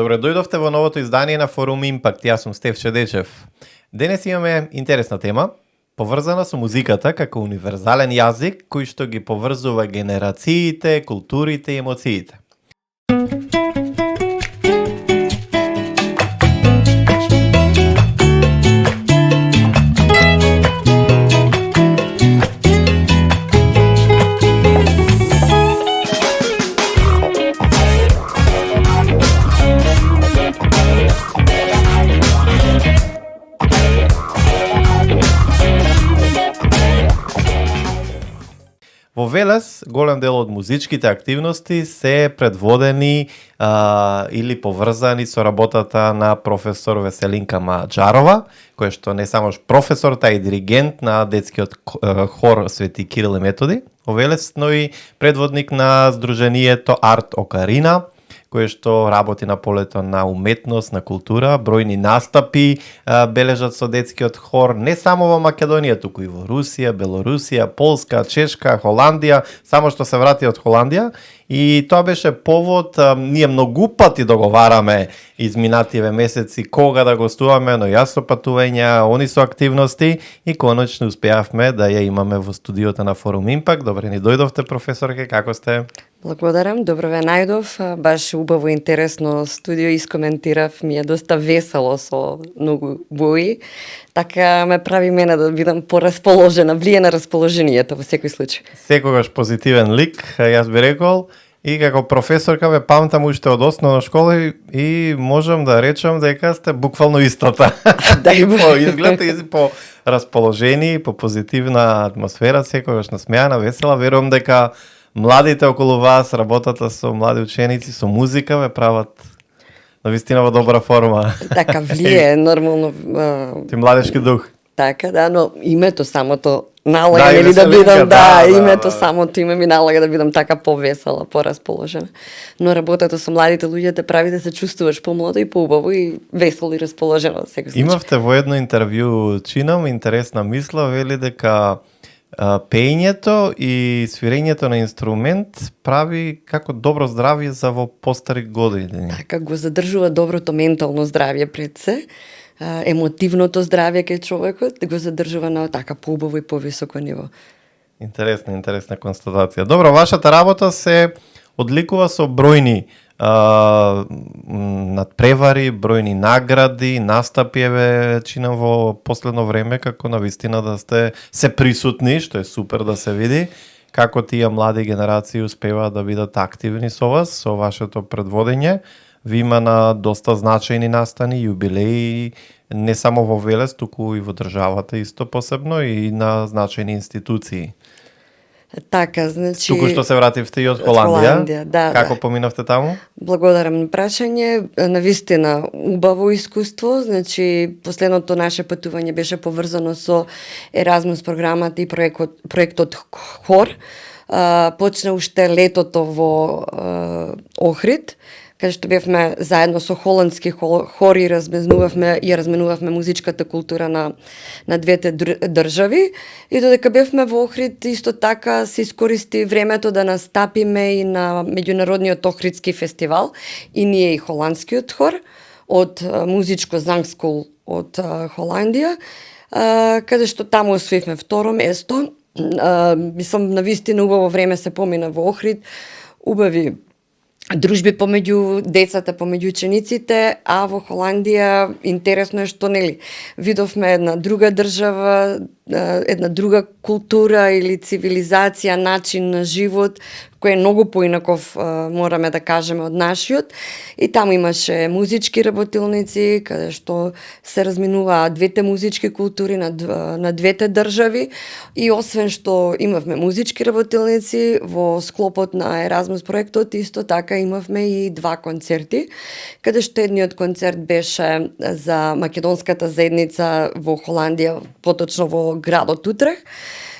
Добре, дојдовте во новото издание на Форум Импакт. Јас сум Стефче Дечев. Денес имаме интересна тема, поврзана со музиката како универзален јазик кој што ги поврзува генерациите, културите и емоциите. Во Велес, голем дел од музичките активности се предводени или поврзани со работата на професор Веселинка Маџарова, која што не само професор, та и диригент на детскиот хор Свети Кирил и Методи во Велес, но и предводник на Сдруженијето Арт Окарина, кое што работи на полето на уметност, на култура, бројни настапи бележат со детскиот хор не само во Македонија, туку и во Русија, Белорусија, Полска, Чешка, Холандија, само што се врати од Холандија. И тоа беше повод, ние многу пати договараме изминативе месеци кога да гостуваме, но јас со патувања, они со активности и конечно успеавме да ја имаме во студиото на Форум Импакт. Добре ни дојдовте, професорке, како сте? Благодарам, добро ве најдов, баш убаво интересно студио искоментирав, ми е доста весело со многу бои, така ме прави мене да бидам порасположена, влие на расположението во секој случај. Секогаш позитивен лик, јас би рекол, и како професорка ве памтам уште од основна школа и можам да речам дека сте буквално истота. Да, и по изглед и по расположени, по позитивна атмосфера, секогаш насмеана, весела, верувам дека младите околу вас, работата со млади ученици, со музика ве прават навистина во добра форма. Така влие, нормално. Ти младешки дух. Така, да, но името самото налага или да бидам, името самото име ми налага да бидам така повесела, порасположена. Но работата со младите луѓе те прави да се чувствуваш помладо и поубаво и весело и расположено во секој случај. Имавте во едно интервју, чинам, интересна мисла, вели дека пеењето и свирењето на инструмент прави како добро здравје за во постари години. Така, го задржува доброто ментално здравје пред се, емотивното здравје кај човекот, го задржува на така поубаво и повисоко ниво. Интересна констатација. Добро, вашата работа се одликува со бројни надпревари, бројни награди, настапи, чинам во последно време, како навистина да сте се присутни, што е супер да се види, како тие млади генерации успеваат да бидат активни со вас, со вашето предводење. Ви има на доста значајни настани, јубилеи, не само во Велес, туку и во државата исто посебно и на значајни институции. Така, значи... Туку што се вративте и од Холандија. Да, како поминавте таму? Благодарам на прашање. Навистина убаво искуство, значи последното наше патување беше поврзано со Еразмус програмата и проектот Хор. Почна уште летото во Охрид, каде што бевме заедно со холандски хори и разменувавме музичката култура на двете држави. И додека бевме во Охрид, исто така се искористи времето да настапиме и на меѓународниот Охридски фестивал, и ние и холандскиот хор од музичко Зангскул од Холандија, каде што таму освоивме второ место. Мислам, навистина убаво време се помина во Охрид, убави дружби помеѓу децата, помеѓу учениците, а во Холандија интересно е што видовме една друга држава, една друга култура или цивилизација, начин на живот, кој е многу поинаков, мораме да кажеме, од нашиот. И таму имаше музички работилници, каде што се разминуваа двете музички култури на двете држави. И освен што имавме музички работилници, во склопот на Еразмус проектот, исто така имавме и два концерти, каде што едниот концерт беше за македонската заедница во Холандија, поточно во градот Утрех,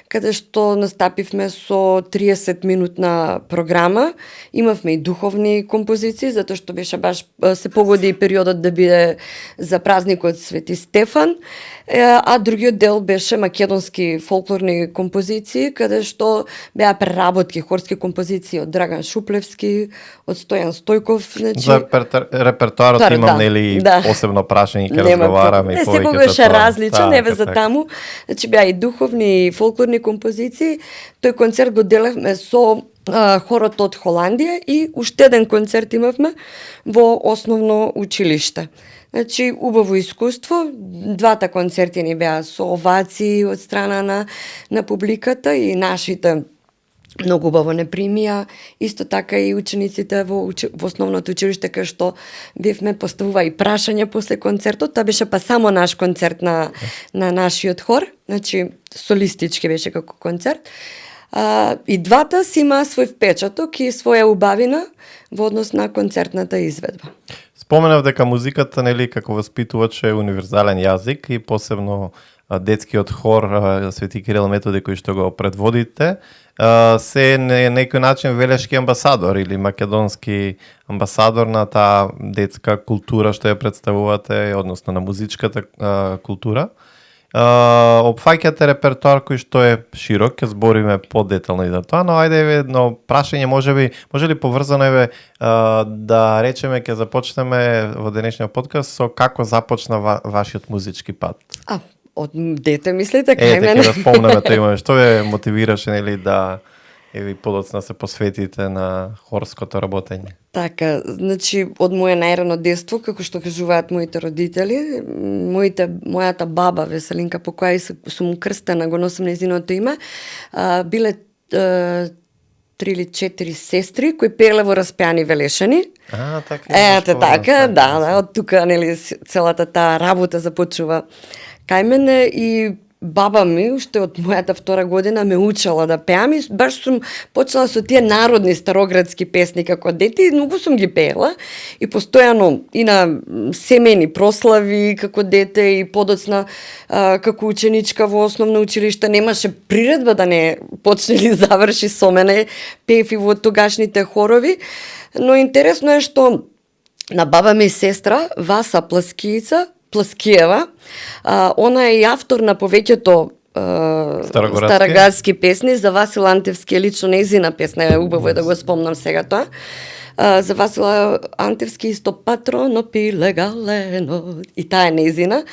каде што настапивме со 30 минутна програма. Имавме и духовни композиции, затоа што беше баш се погоди периодот да биде за празникот Свети Стефан, а другиот дел беше македонски фолклорни композиции, каде што беа преработки, хорски композиции од Драган Шуплевски, од Стојан Стојков, значи За репертоарот имам нели посебно прашање ќе разговараме и повеќе. Не секогаш е различен, еве за таму. Значи беа и духовни и фолклорни композиции. Тој концерт го делевме со хорот од Холандија и уште еден концерт имавме во основно училиште. Значи, убаво искуство, двата концерти ни беа со овации од страна на публиката и нашите многу убаво не примија. Исто така и учениците во основното училиште кај што бевме поставува и прашања после концертот. Тоа беше па само наш концерт на нашиот хор, значи солистички беше како концерт. И двата си има свој впечаток и своја убавина во однос на концертната изведба. Споменав дека музиката нели како воспитувач е универзален јазик и посебно детскиот хор Свети Кирил Методи кој што го предводите се на некој начин велешки амбасадор или македонски амбасадор на таа детска култура што ја представувате, односно на музичката култура. Опфаќате репертоар кој што е широк, ќе збориме подетално и за тоа, но ајде едно прашање може ли поврзано да речеме ќе започнеме во денешниот подкаст со како започна вашиот музички пат? Од дете мислите кај мене? Дека да спомнеме тоа имаме. Што ве мотивираше нели да подоцна се посветите на хорското работење? Така, значи од моје најрано детство, како што кажуваат моите родители, мојата баба Веселинка, по која сум крстена, го носам нејзиното име, биле 3 или 4 сестри кои пееле во распеани велешани. Така. Да, од тука нели целата таа работа започува кај мене и баба ми, уште од мојата 2 година, ме учела да пеам и баш сум почнала со тие народни староградски песни како дете и многу сум ги пеела и постојано и на семејни прослави како дете и подоцна како ученичка во основно училиште немаше приредба да не почне или заврши со мене, пеев и во тогашните хорови, но интересно е што на баба ми сестра Васа Пласкиева, она е и автор на повеќето староградски песни. За Васил Антевски е лично нејзина песна, е убаво е да го спомнам сега тоа. За Васил Антевски исто патроно пиле галено, и таа е нејзина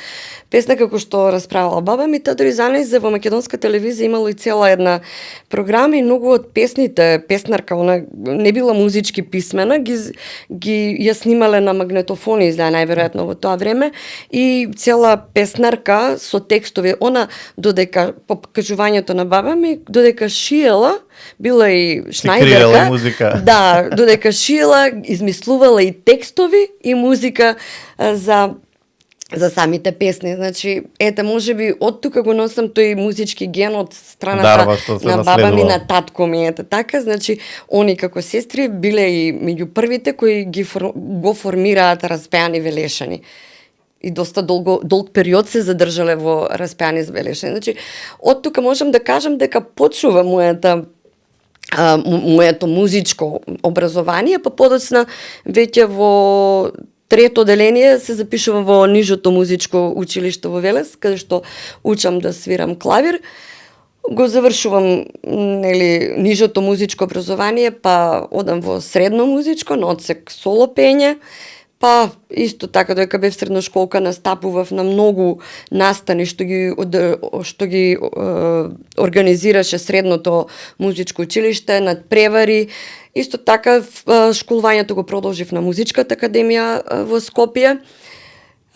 песна како што расправала баба ми. Таа дори занесе во македонска телевизија имало и цела една програма и многу од песните, песнарка, она не била музички писмена, ги ја снимале на магнетофони, најверојатно во тоа време, и цела песнарка со текстови, она додека, по кажувањето на баба ми, додека шиела, била и шнајдерка, музика. Да, додека шиела, измислувала и текстови и музика за самите песни. Значи, ете, можеби од тука го носам тој музички ген од страната на баба ми, на татко ми, ете така. Значи, они како сестри биле и меѓу првите кои го формираат распеани велешани. И доста долг период се задржале во распеани велешани. Значи, од тука можам да кажам дека почнува моето музичко образование, па подоцна веќе во 3-то деление се запишувам во нижото музичко училиште во Велес, каде што учам да свирам клавир. Го завршувам нели нижото музичко образование, па одам во средно музичко на одсек соло пење. Па исто така додека бев средношколка настапував на многу настани што ги организираше средното музичко училиште, надпревари. Исто така школувањето го продолжив на музичката академија во Скопје.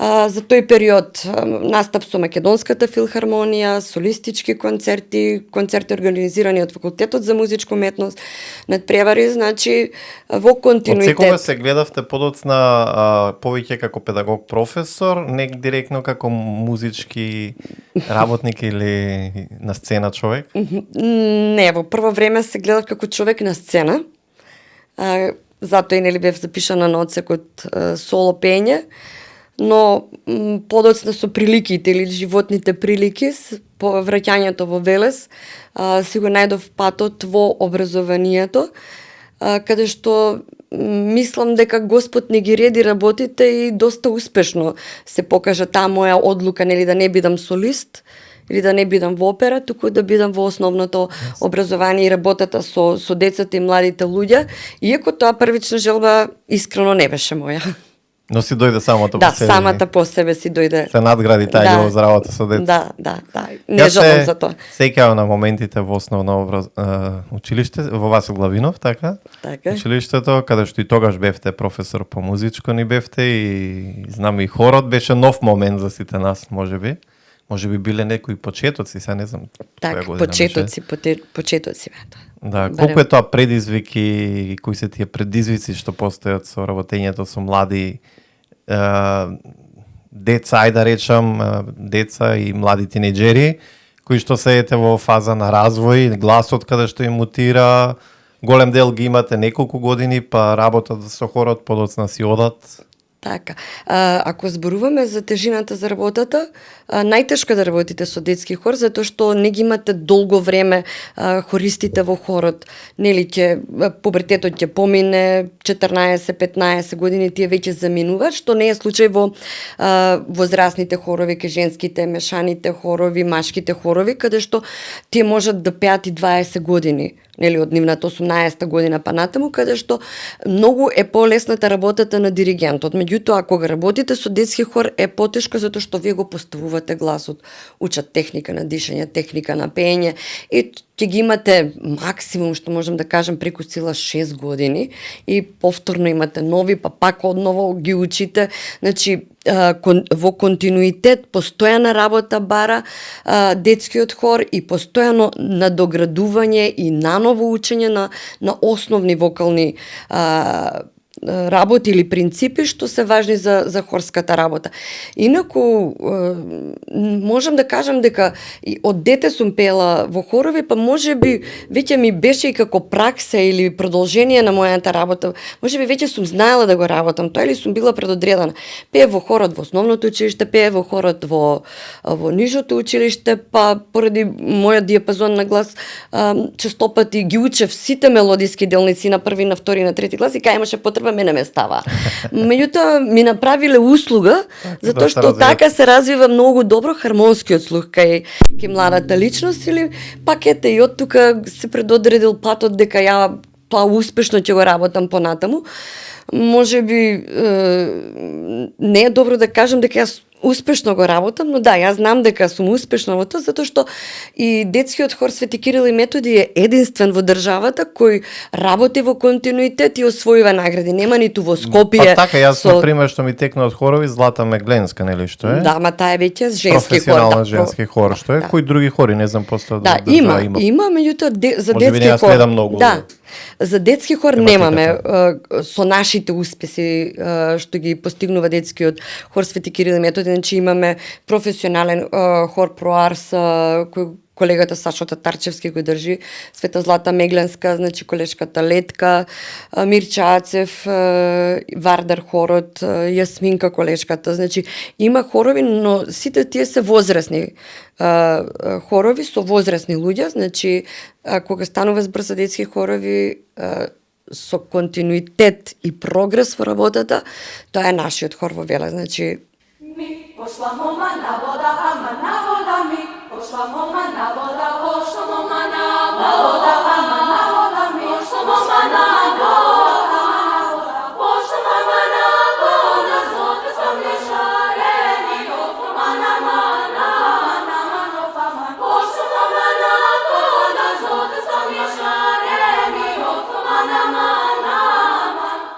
За тој период настап со Македонската филхармонија, солистички концерти организирани од Факултетот за музичка уметност, надпревари, значи во континуитет. Од секогаш се гледавте подоцна повеќе како педагог професор, не директно како музички работник или на сцена човек? Не, во прво време се гледав како човек на сцена. Затоа и нели бев запишана на одсекот соло пење. но подоцна со приликите или животните прилики, по враќањето во Велес, си го најдов патот во образованието, каде што мислам дека Господ не ги реди работите и доста успешно се покажа таа моја одлука, нели, да не бидам солист или да не бидам во опера, туку да бидам во основното образование и работата со децата и младите луѓе, иако тоа првична желба искрено не беше моја. Но си дојде самото по себе. Да, самата по себе си дојде. Се надгради таа љубов за работа со деца. Да. Не жалам за тоа. Сеќавам на моментите во основно училиште, во Васил Главинов, така? Така. Училиштето, каде што и тогаш бевте професор по музичко ни бевте и знам и хорот беше нов момент за сите нас, можеби. Можеби биле некои почетоци, се не знам. Така, почетоци. Да, колку е тоа предизвик и кои се тие предизвици што постојат со работењето со млади деца, ај да речам, деца и млади тинеџери, кои што се ете во фаза на развој, гласот каде што им мутира, голем дел ги имате неколку години, па работата со хорот подоцна си одат. Така. Ако зборуваме за тежината за работата, најтешко да работите со детски хор, затоа што не ги имате долго време хористите во хорот. Нели пубертетот ќе помине, 14-15 години тие веќе заминуваат, што не е случај во возрастните хорови, ке женските, мешаните хорови, машките хорови, каде што тие можат да пеат и 20 години. Нели од нивната 18-та година па натаму, каде што многу е полесната работата на диригентот. Меѓутоа, ако го работите со детски хор, е потешко затоа што вие го поставувате гласот, учат техника на дишење, техника на пеење и ќе ги имате максимум, што можам да кажам, преку цела 6 години и повторно имате нови, па пак одново ги учите. Значи, во континуитет, постојана работа бара детскиот хор и постојано надоградување и наново учење на основни вокални работи или принципи што се важни за хорската работа. Инаку, можам да кажам дека од дете сум пеела во хорови, па можеби веќе ми беше и како пракса или продолжение на мојата работа. Можеби веќе сум знаела да го работам тоа или сум била предодредена. Пее во хорот во основното училиште, пее во хорот во нижото училиште, па поради мојот диапазон на глас честопати ги учев сите мелодиски делници на први, на втори, на трети клас и кај имаше потреба мене ме става. Меѓутоа ми направиле услуга затоа што така се развива многу добро хармонскиот слух кај младата личност или пак ете и од тука се предодредил патот дека ја успешно ќе го работам понатаму. Можеби не е добро да кажам дека јас успешно го работам, но да, јас знам дека сум успешна во тоа, затоа што и детскиот хор Свети Кирил и Методи е единствен во државата кој работи во континуитет и освојува награди. Нема ниту во Скопје. Па така, јас на пример што ми текна од хорови Злата Мегленска, нели што е? Да, ма таа е веќе женски хор. Професионален женски хор, што е? Кои други хори, не знам после да има, меѓутоа за детски хор. Следам многу. Да. За детски хор немаме со нашите успеси што ги постигнува детскиот хор Свети Кирил и Методи, значи имаме професионален хор Проарс кој колегата Сашо Татарчевски го држи, Света Злата Мегленска, значи колешката Летка, Мирча Ацев, Вардар хорот, Јасминка колешката, значи има хорови, но сите тие се возрастни хорови со возрастни луѓе, значи кога станува збор за детски хорови со континуитет и прогрес во работата, тоа е нашиот хор во Велес, значи Пошла мома на вода, ама на вода ми. Пошла мома на вода, пошла мома на вода, ама на вода ми. Пошла мома на вода, пошла мома на вода, злото сам не шарени, офама на мана, на мано фама. Пошла мома на вода, злото сам не шарени, офама на мана.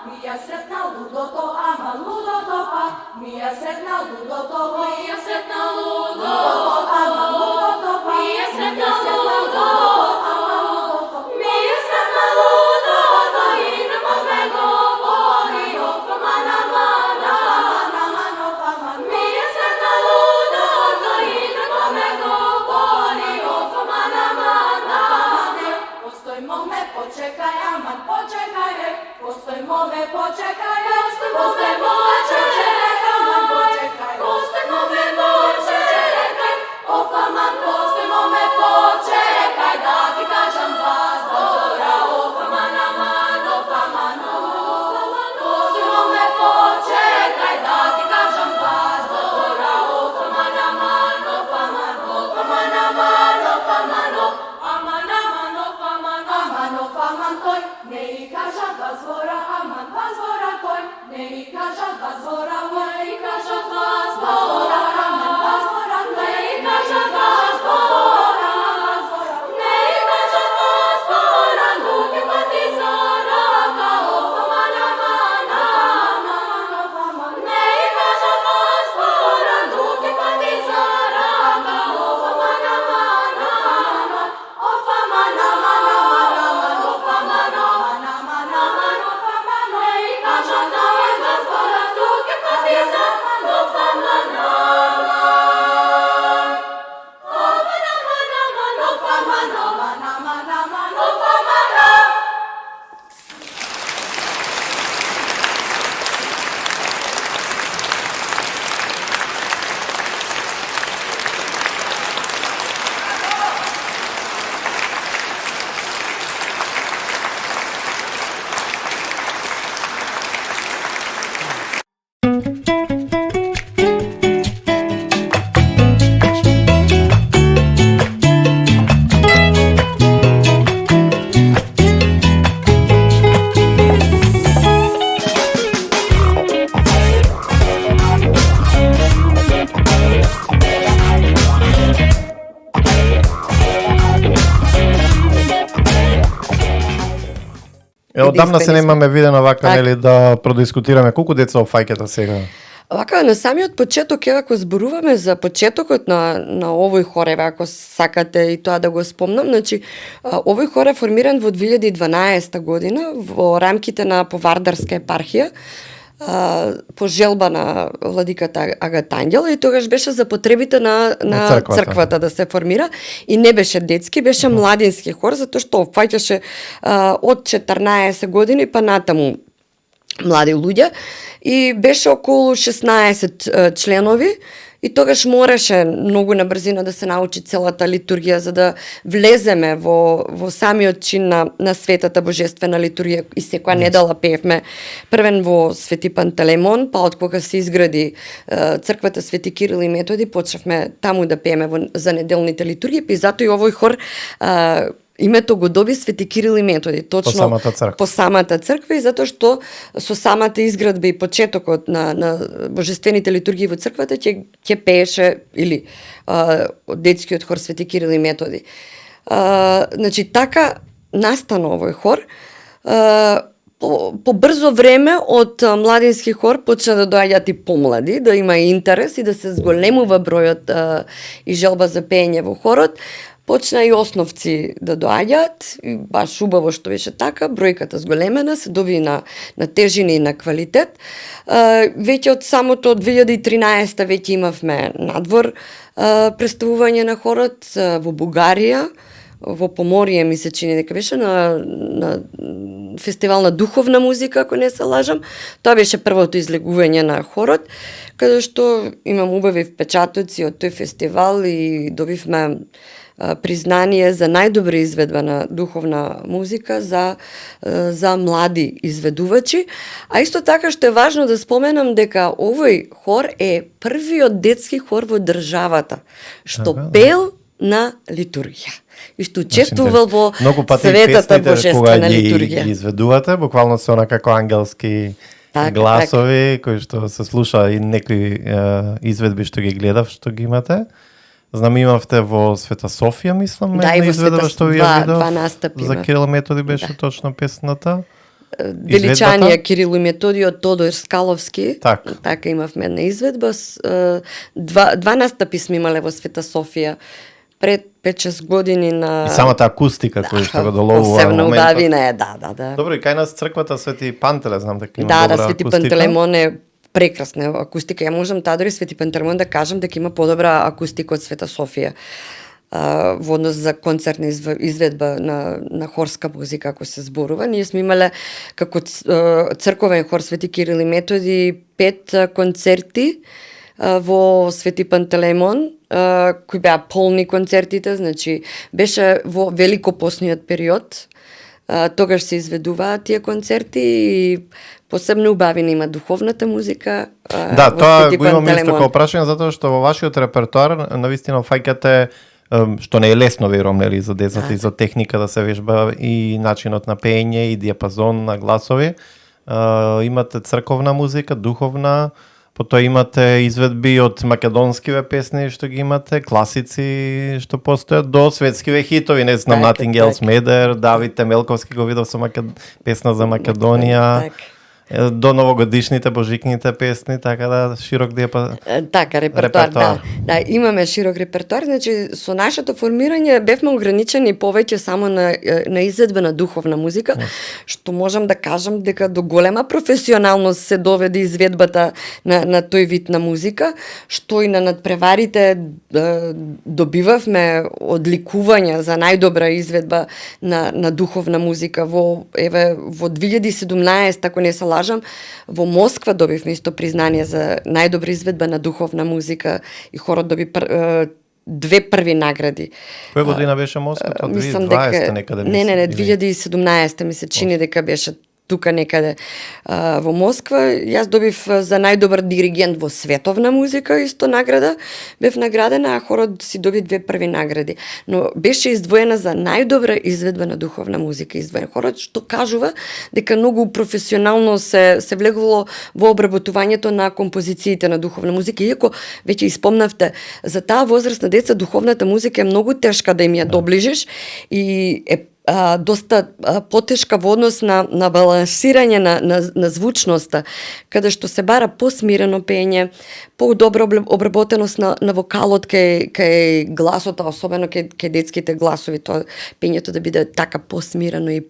Ми ја сретна лудото, ама лудото па. Ми ја сретна лудото, ми ја сретна лудото, ама лудото па. Ми ја сретна лудото, ми ја сретна лудото, и на ме говори, офама на мана, на мано фама. Ми ја сретна лудото, и на ме говори, офама на мана. Постој моме, почекај, ама почекај, постој моме, почекај, постој моме, почекај, ама почекај. Одамна се единствени сме. немаме видено вака, Така. нели, да продискутираме колку деца офаќате сега. Вака, на самиот почеток, еве, ако зборуваме за почетокот на овој хор, еве, ако сакате и тоа да го спомнам, значи, овој хор е формиран во 2012 година во рамките на Повардарска епархија, по желба на владиката Агат Ангел, и тогаш беше за потребите на црквата да се формира, и не беше детски, беше младински хор, затоа што опфаќаше од 14 години па натаму млади луѓе, и беше околу 16 членови, и тогаш мораше многу на брзина да се научи целата литургија за да влеземе во самиот чин на светата божествена литургија, и секоја недела пеевме првен во Свети Пантелеймон, па од кога се изгради црквата Свети Кирил и Методи, почнавме таму да пееме за неделните литургии, и затоа и овој хор името го доби Свети Кирил и Методи, точно по самата црква, и затоа што со самата изградба и почетокот на божествените литургии во црквата ќе пееше или детскиот хор Свети Кирил и Методи. Значи, така настана овој хор. По брзо време од младински хор почна да доаѓаат и помлади, да има интерес и да се зголемува бројот и желба за пеење во хорот. Почна и основци да доаѓаат, баш убаво што беше така, бројката зголемена, се доби на тежина и на квалитет. Веќе од самото 2013 веќе имавме надвор представување на хорот во Бугарија, во Поморие ми се чини дека беше на фестивал на духовна музика, ако не се лажам. Тоа беше првото излегување на хорот, каде што имам убави впечатоци од тој фестивал и добивме признание за најдобра изведба на духовна музика за млади изведувачи. А исто така што е важно да споменам дека овој хор е првиот детски хор во државата што пел на литургија и што учествувал во светата божествена литургија. Кога ги изведувате, буквално се она како ангелски гласови кои што се слуша, и некои изведби што ги гледав што ги имате. Знам, имавте во Света Софија, мислам, да, една изведба што ви ја видов. За Кирил Методи беше точно песната. Величаниот Кирил и Методи од Тодор Скаловски. Така имавме една изведба. Два настапи сме имале во Света Софија пред 5-6 години на... И самата акустика која што го доловува посебно удавина е, да. Добро, и кај нас црквата Свети Пантеле, знам дека има добра акустика. Да, Свети Пантелеймон е прекрасна акустика. Ја можам таа дори Свети Пантелеймон да кажам дека има подобра акустика од Света Софија во однос за концертна изведба на хорска музика, ако се зборува. Ние сме имале како црковен хор Свети Кирил и Методи 5 концерти во Свети Пантелеймон, кои беа полни концертите, значи беше во великопосниот период. Тогаш се изведуваат тие концерти и посебно убавина има духовната музика. Да, тоа го имам исто како прашање, затоа што во вашиот репертоар навистина фаќате, што не е лесно, верувам, нели, за децата и за техника да се вежба, и начинот на пеење и диапазон на гласови. Имате црковна музика, духовна, потоа имате изведби од македонскиве песни што ги имате, класици што постојат, до светскиве хитови, не знам, Nothing Else Matter, Давид Темелковски го видов со песна за Македонија. До новогодишните, божикните песни, така да, широк диапазон. Така, репертоар. Да, имаме широк репертоар, значи со нашето формирање бевме ограничени повеќе само на изведба на духовна музика, што можам да кажам дека до голема професионалност се доведе изведбата на тој вид на музика, што и на надпреварите добивавме одликувања за најдобра изведба на духовна музика. Во 2017, ако не се лажам, во Москва добивме исто признание за најдобра изведба на духовна музика и хорот доби 2 први награди. Која година беше Москва? 2020 некаде? Не, 2017 ми се чини дека беше тука некаде во Москва. Јас добив за најдобар диригент во световна музика исто награда. Бев наградена, а хорот си доби 2 први награди. Но беше издвоена за најдобра изведба на духовна музика. Издвоен хорот, што кажува дека многу професионално се влегувало во обработувањето на композициите на духовна музика. Иако веќе испомнавте, за таа возраст на деца духовната музика е многу тешка да им ја доближиш и е доста потешка во однос на балансирање на звучноста, каде што се бара посмирено пење, подобро обработеност на вокалот кај гласот, особено кај детските гласови, тоа пењето да биде така посмирено и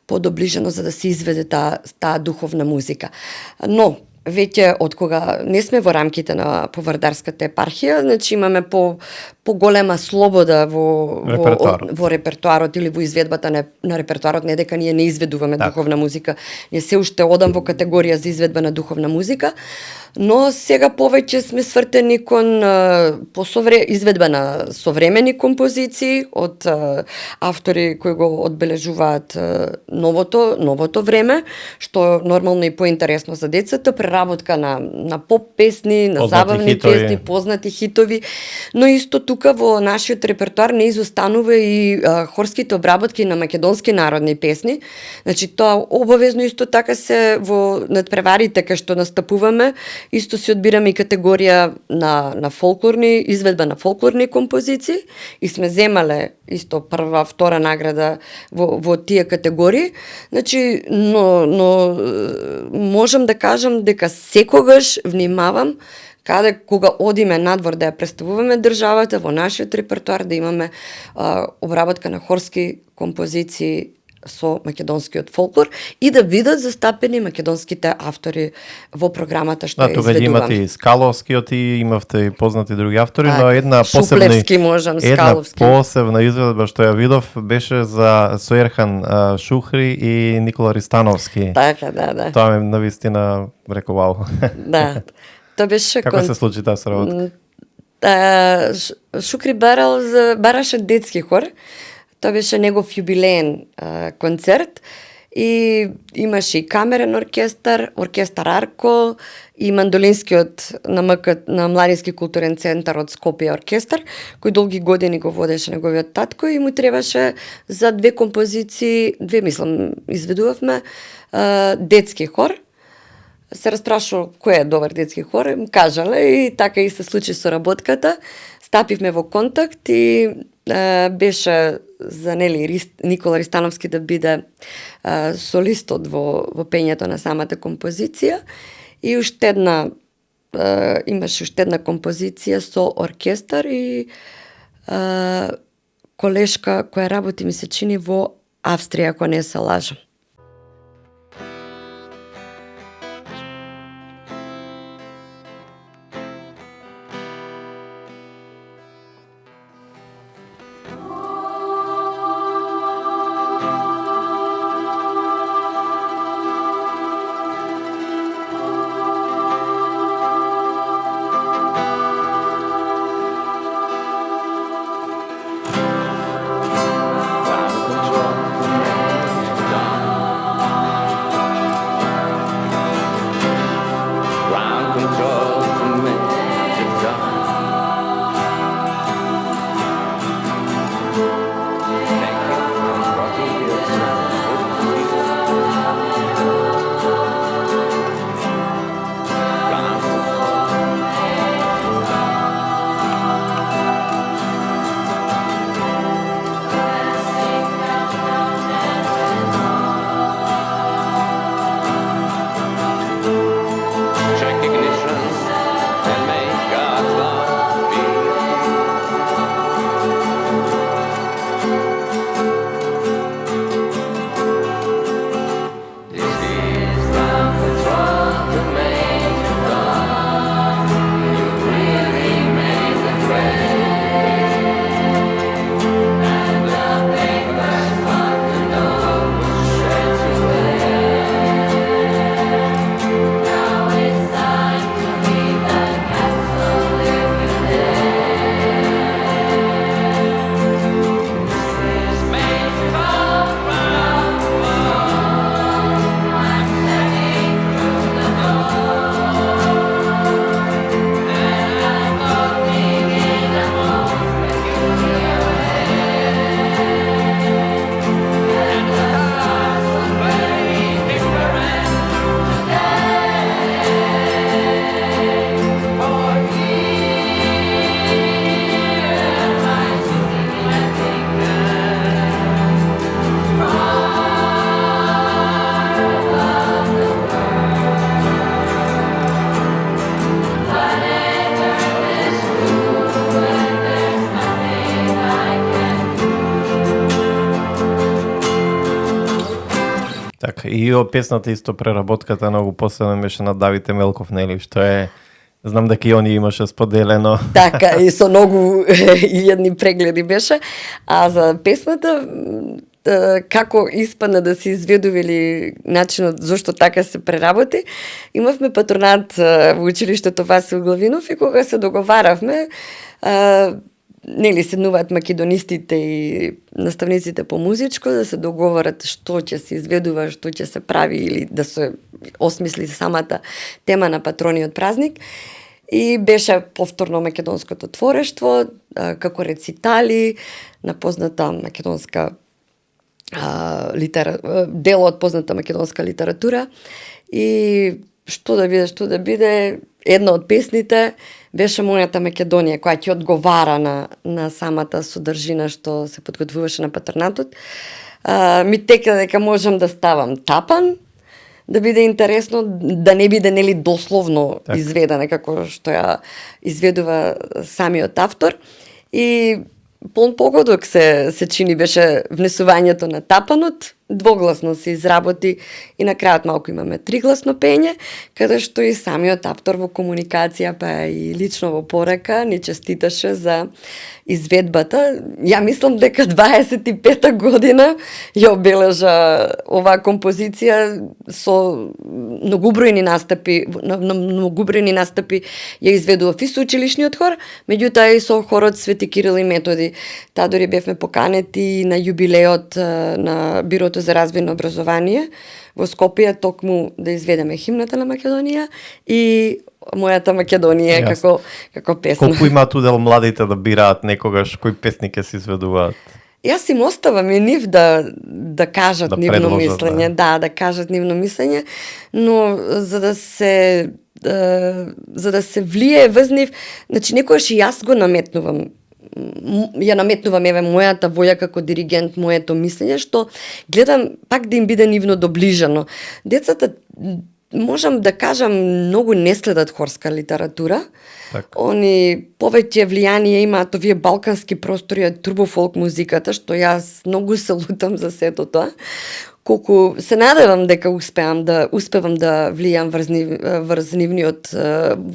подоближено за да се изведе таа духовна музика. Но веќе од кога не сме во рамките на Повардарската епархија, значи имаме поголема слобода во репертоарот или во изведбата на репертоарот, не дека ние не изведуваме духовна музика, ние се уште одам во категорија за изведба на духовна музика, но сега повеќе сме свртени кон изведба на современи композиции од автори кои го одбележуваат новото време, што нормално и поинтересно за децата, преработка на поп песни, на забавни песни, познати хитови, но исто тука во нашиот репертоар не изостанува и хорските обработки на македонски народни песни. Значи тоа обавезно исто така се во надпреварите кај што настапуваме, исто си одбираме и категорија на фолклорни, изведба на фолклорни композиции и сме земале исто прва, втора награда во тие категории. Значи, но можам да кажам дека секогаш внимавам кога одиме надвор да ја представуваме државата во нашиот репертоар, да имаме обработка на хорски композиции со македонскиот фолклор и да бидат застапени македонските автори во програмата што ја изведувам. Тука имате и Скаловскиот и имавте и познати други автори, но една Шуплевски можам, Скаловски. Една посебна изведба што ја видов беше за Соерхан Шухри и Никола Ристановски. Така, да. Тоа ме навистина реко вау. Да. Тоа беше како се случи таа соработка? Шукри бараше детски хор. Тоа беше негов јубилеен концерт и имаше и камерен оркестар Арко и мандолинскиот на Младински културен центар од Скопје оркестар, кој долги години го водеше неговиот татко и му требаше за две композиции, изведувавме детски хор. Се растрашувал кој е добар детски хор, кажале и така и се случи соработката. Стапивме во контакт и беше за Никола Ристановски да биде солистот во пењето на самата композиција и имаше уште една композиција со оркестар и колешка која работи ми се чини во Австрија, ако не се лажам. и песната исто преработката многу посебна беше на Давид Емелков, нели, што е знам дека и они имаше споделено. Така, и со многу илјадни прегледи беше. А за песната, како испадна да се изведува или начинот зошто така се преработи, имавме патронат во училиштето Васил Главинов и кога се договаравме, нели седнуваат македонистите и наставниците по музичко да се договорат што ќе се изведува, што ќе се прави или да се осмисли самата тема на патрониот празник. И беше повторно македонското творештво, како рецитали на позната македонска дел од позната македонска литература. И што да биде, една од песните беше Мојата Македонија, која ќе одговара на самата содржина што се подготвуваше на патронатот. Ми тека дека можам да ставам тапан, да биде интересно, да не биде нели дословно изведена како што ја изведува самиот автор. И полн погодок се чини беше внесувањето на тапанот, двогласно се изработи и на крајот малку имаме тригласно пење, каде што и самиот автор во комуникација па и лично во порака ни честиташе за изведбата. Ја мислам дека 25-та година ја обележа оваа композиција со многубројни настапи, ја изведува и со училишниот хор, меѓутоа и со хорот Свети Кирил и Методи. Таа дори бевме поканети на јубилеот на Бирото за развојно образование во Скопје, токму да изведеме химната на Македонија и Мојата Македонија како песна. Колку имаат удел младите да бираат некогаш кој песни ќе се изведуваат? Јас им оставам и нив да кажат да нивно мислење, да кажат нивно мислење, но за да се влие врз нив, значи некогаш и јас го наметнувам еве мојата воја како диригент, моето мислење, што гледам пак да им биде нивно доближено. Децата, можам да кажам, многу не следат хорска литература. Они повеќе влијание имаат овие балкански простори од турбофолк музиката, што јас многу се лутам за сето тоа. Колку се надевам дека успевам да влијам врз нивниот,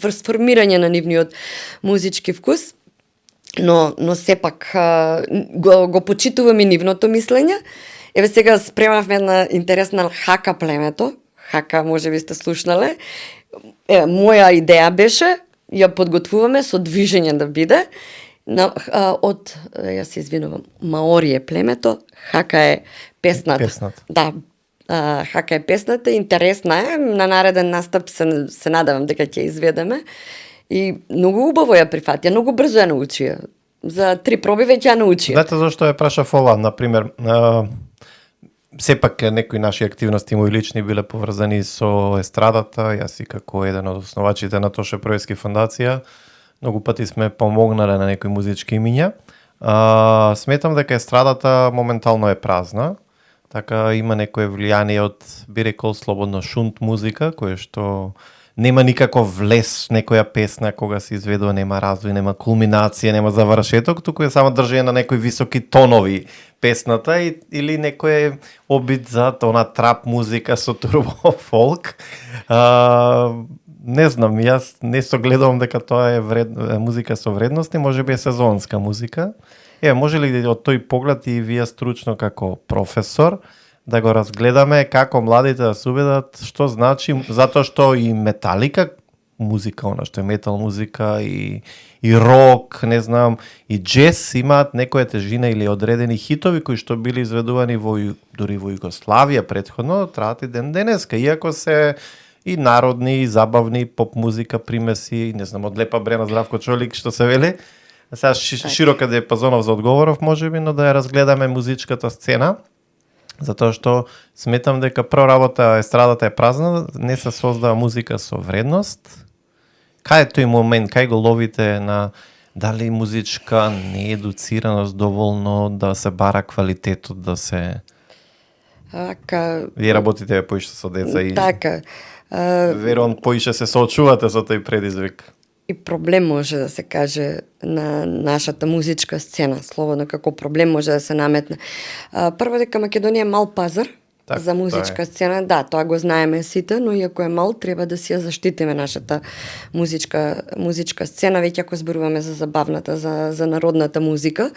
врз формирање на нивниот музички вкус. Но сепак го почитувам и нивното мислење. Еве сега спремавме една интересна Хака племето. Хака, може би сте слушнале. Моја идеја беше, ја подготвуваме со движење да биде, од, јас се извинувам, Маори е племето, Хака е песната. Да, Хака е песната, интересна е, на нареден настап се надевам дека ќе изведеме. И многу убаво ја прифатија, многу брзо ја научија. За 3 проби веќе ја научија. Знаете зашто ја прашав ова, например, сепак некои наши активности мои лични биле поврзани со естрадата, јас и како еден од основачите на Тоше Проевски фондација, многу пати сме помогнале на некои музички имиња. Сметам дека естрадата моментално е празна, така има некое влијание од, би рекол, слободно шунт музика, кое што нема никаков влез некоја песна кога се изведува, нема развој, нема кулминација, нема завршеток, туку е само држење на некои високи тонови песната или некој обид за она трап музика со турбо фолк. Не знам, јас не согледувам дека тоа е музика со вредности, можеби е сезонска музика. Може ли од тој поглед и вие стручно како професор да го разгледаме како младите да се убедат што значи, затоа што и металика музика, она што е метал музика и рок, не знам, и джез имаат некоја тежина или одредени хитови кои што били изведувани дури во Југославија претходно, траат и ден денеска, иако се и народни, и забавни, поп музика, примеси, не знам, од Лепа Брена, Здравко Чолик, што се вели. Сега широка диапазонов за одговоров можеби, но да ја разгледаме музичката сцена, затоа што сметам дека проработа естрадата е празна, не се создава музика со вредност. Кај е тој момент, кај го ловите на дали музичка неедуцираност доволно да се бара квалитетот, да се... Вие работите поише со деца и... Така. Верувам поише се соочувате со тој предизвик. И проблем може да се каже на нашата музичка сцена, слободно како проблем може да се наметне. Прво дека Македонија е мал пазар, Так, за музичка сцена, да, тоа го знаеме сите, но иако е мал, треба да си ја заштитиме нашата музичка сцена, веќе ако зборуваме за забавната, за народната музика.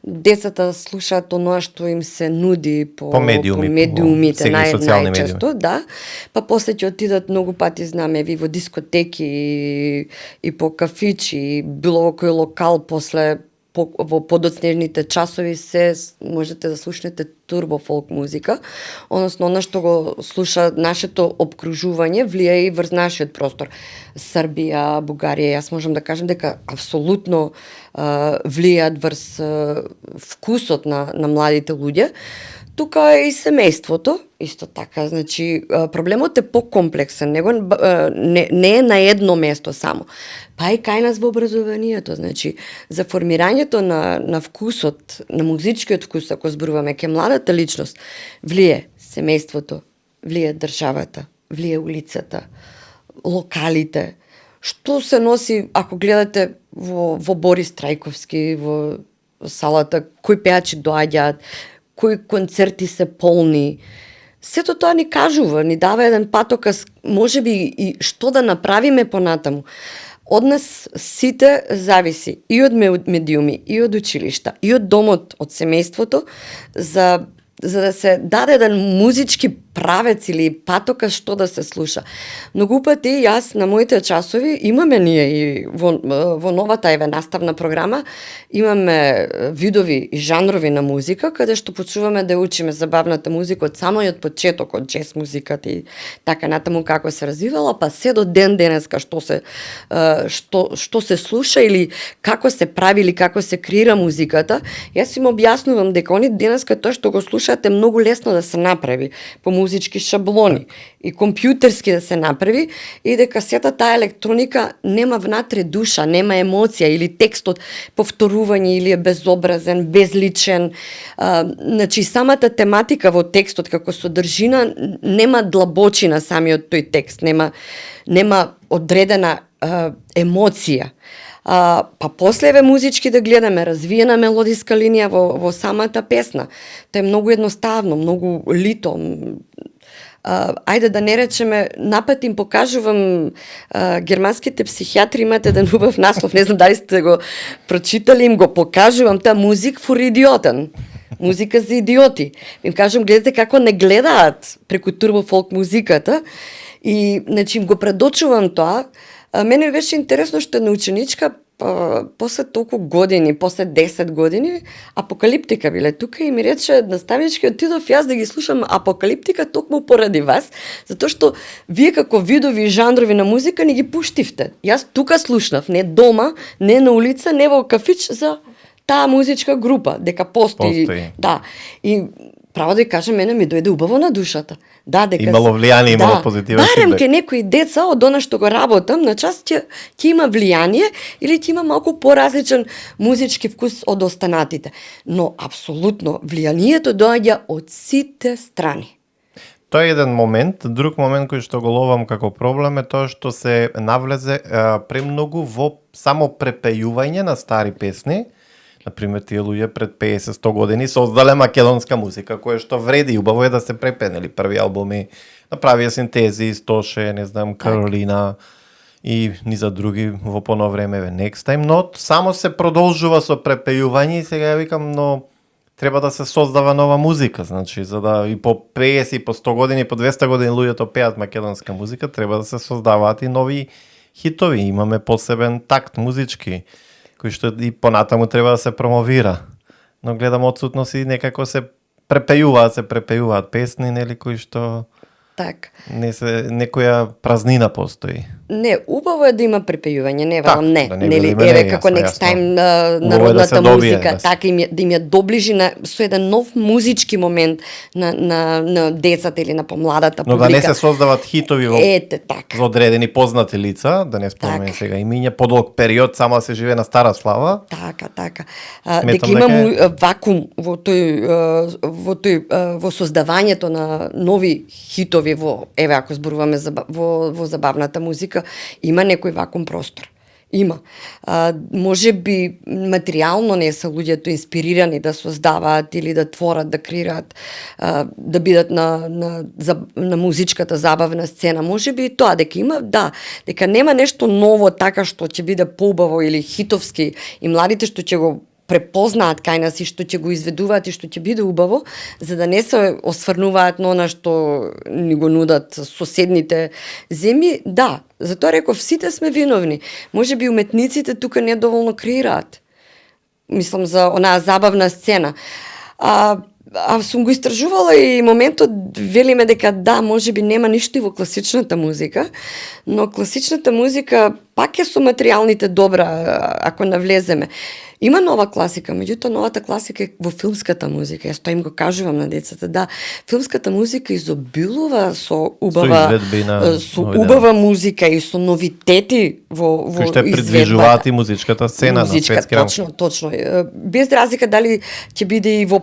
Децата слушаат оноа што им се нуди по медиумите, сега и социјални најчесто, да. Па после ќе отидат многу пати, знаме, ви во дискотеки и по кафичи, и било во кој локал после во подоцнежните часови се можете да слушнете турбо фолк музика, односно она што го слуша нашето обкружување влијае и врз нашиот простор. Србија, Бугарија, јас можам да кажам дека апсолутно влијаат врз вкусот на младите луѓе. Тука е и семејството, исто така, значи проблемот е покомплексен, не е на едно место само. Па и кај нас во образованието, значи за формирањето на вкусот, на музичкиот вкус, ако зборуваме ке младата личност, влие семејството, влие државата, влие улицата, локалите. Што се носи, ако гледате во Борис Трајковски, во салата, кои пеачи доаѓаат, кои концерти се полни. Сето тоа ни кажува, ни дава еден патоказ, можеби и што да направиме понатаму. Од нас сите зависи и од медиуми, и од училишта, и од домот, од семејството, за да се даде еден музички правец или патока што да се слуша. Многу пати јас на моите часови имаме ние и во новата наставна програма имаме видови и жанрови на музика каде што почуваме да учиме забавната музика од самиот почеток, од џез музиката и така натаму како се развивала, па се до ден денеска што се слуша или како се прави или како се креира музиката. Јас им објаснувам дека они денеска тоа што го слушаат е многу лесно да се направи по музички шаблони и компјутерски да се направи и дека сета таа електроника нема внатре душа, нема емоција или текстот повторување или е безобразен, безличен. Значи самата тематика во текстот како содржина нема длабочина самиот тој текст, нема одредена емоција. Па после музички да гледаме развиена мелодиска линија во самата песна. Тоа е многу едноставно, многу лито. Ајде да не речеме, напад им покажувам, германските психијатри имаат еден убав наслов, не знам дали сте го прочитали, им го покажувам, таа музик фур идиотен. Музика за идиоти. Им кажам, гледате како не гледаат преку турбо фолк музиката и значи им го предочувам тоа. Мене беше интересно што една ученичка после толку години, после 10 години, апокалиптика биле тука и ми рече, наставнички, отидов јас да ги слушам апокалиптика токму поради вас, затоа што вие како видови и жанрови на музика не ги пуштивте. Јас тука слушнав, не дома, не на улица, не во кафич за таа музичка група, дека постои. Да. И право да ја кажам, мене ми дојде убаво на душата. Да, дека имало влијание, имало позитивен фидбек. Барем ке некои деца од она што го работам, на час ќе има влијание или ќе има малку поразличен музички вкус од останатите. Но апсолутно влијанието доаѓа од сите страни. Тоа е еден момент. Друг момент кој што го ловам како проблем е тоа што се навлезе премногу во само препејување на стари песни. Например, тие луѓе пред 50-100 години создале македонска музика, која што вреди, убаво е да се препенели први албуми, направија синтези, Стоше, не знам, Каролина и низа други во поно време Next Time, но само се продолжува со препејување и сега ја викам, но треба да се создава нова музика, значи, за да и по 50 и по 100 години, по 200 години луѓето пеат македонска музика, треба да се создаваат и нови хитови, имаме посебен такт музички, кој што и понатаму треба да се промовира. Но гледам отсутност и некако се препејуваат песни, нели, кои што Так. Некоја празнина постои. Не, убаво е да има препејување, не велам не. Да Нели, еве како Next Time народната музика, така да им ја доближи со еден нов музички момент на децата или на помладата публика. Но да не се создават хитови во така. одредени познати лица, да не спомнеме сега имиња, подолг период само да се живее на стара слава. Така. Дека има вакуум во создавањето на нови хитови еве ако зборуваме во забавната музика, има некој вакуум простор. Има. Може би материјално не се луѓето инспирирани да создаваат или да творат, да креираат, да бидат на музичката забавна сцена. Може би и тоа дека има, да, дека нема нешто ново така што ќе биде поубаво или хитовски и младите што ќе го препознаат кај нас и што ќе го изведуваат и што ќе биде убаво, за да не се осврнуваат на она што ни го нудат соседните земји. Да, затоа реков, сите сме виновни. Може би уметниците тука не доволно креираат. Мислам за онаа забавна сцена. А сум го истражувала и моментот велиме дека да, може би нема ништо и во класичната музика, но класичната музика пак е со материјалните добра, ако навлеземе. Има нова класика, меѓутоа новата класика е во филмската музика. Јас тоа им го кажувам на децата, да, филмската музика изобилува со убава музика и со новитети во кои што придвижуваат и музичката сцена на светски рамки. Точно. Без разлика дали ќе биде и во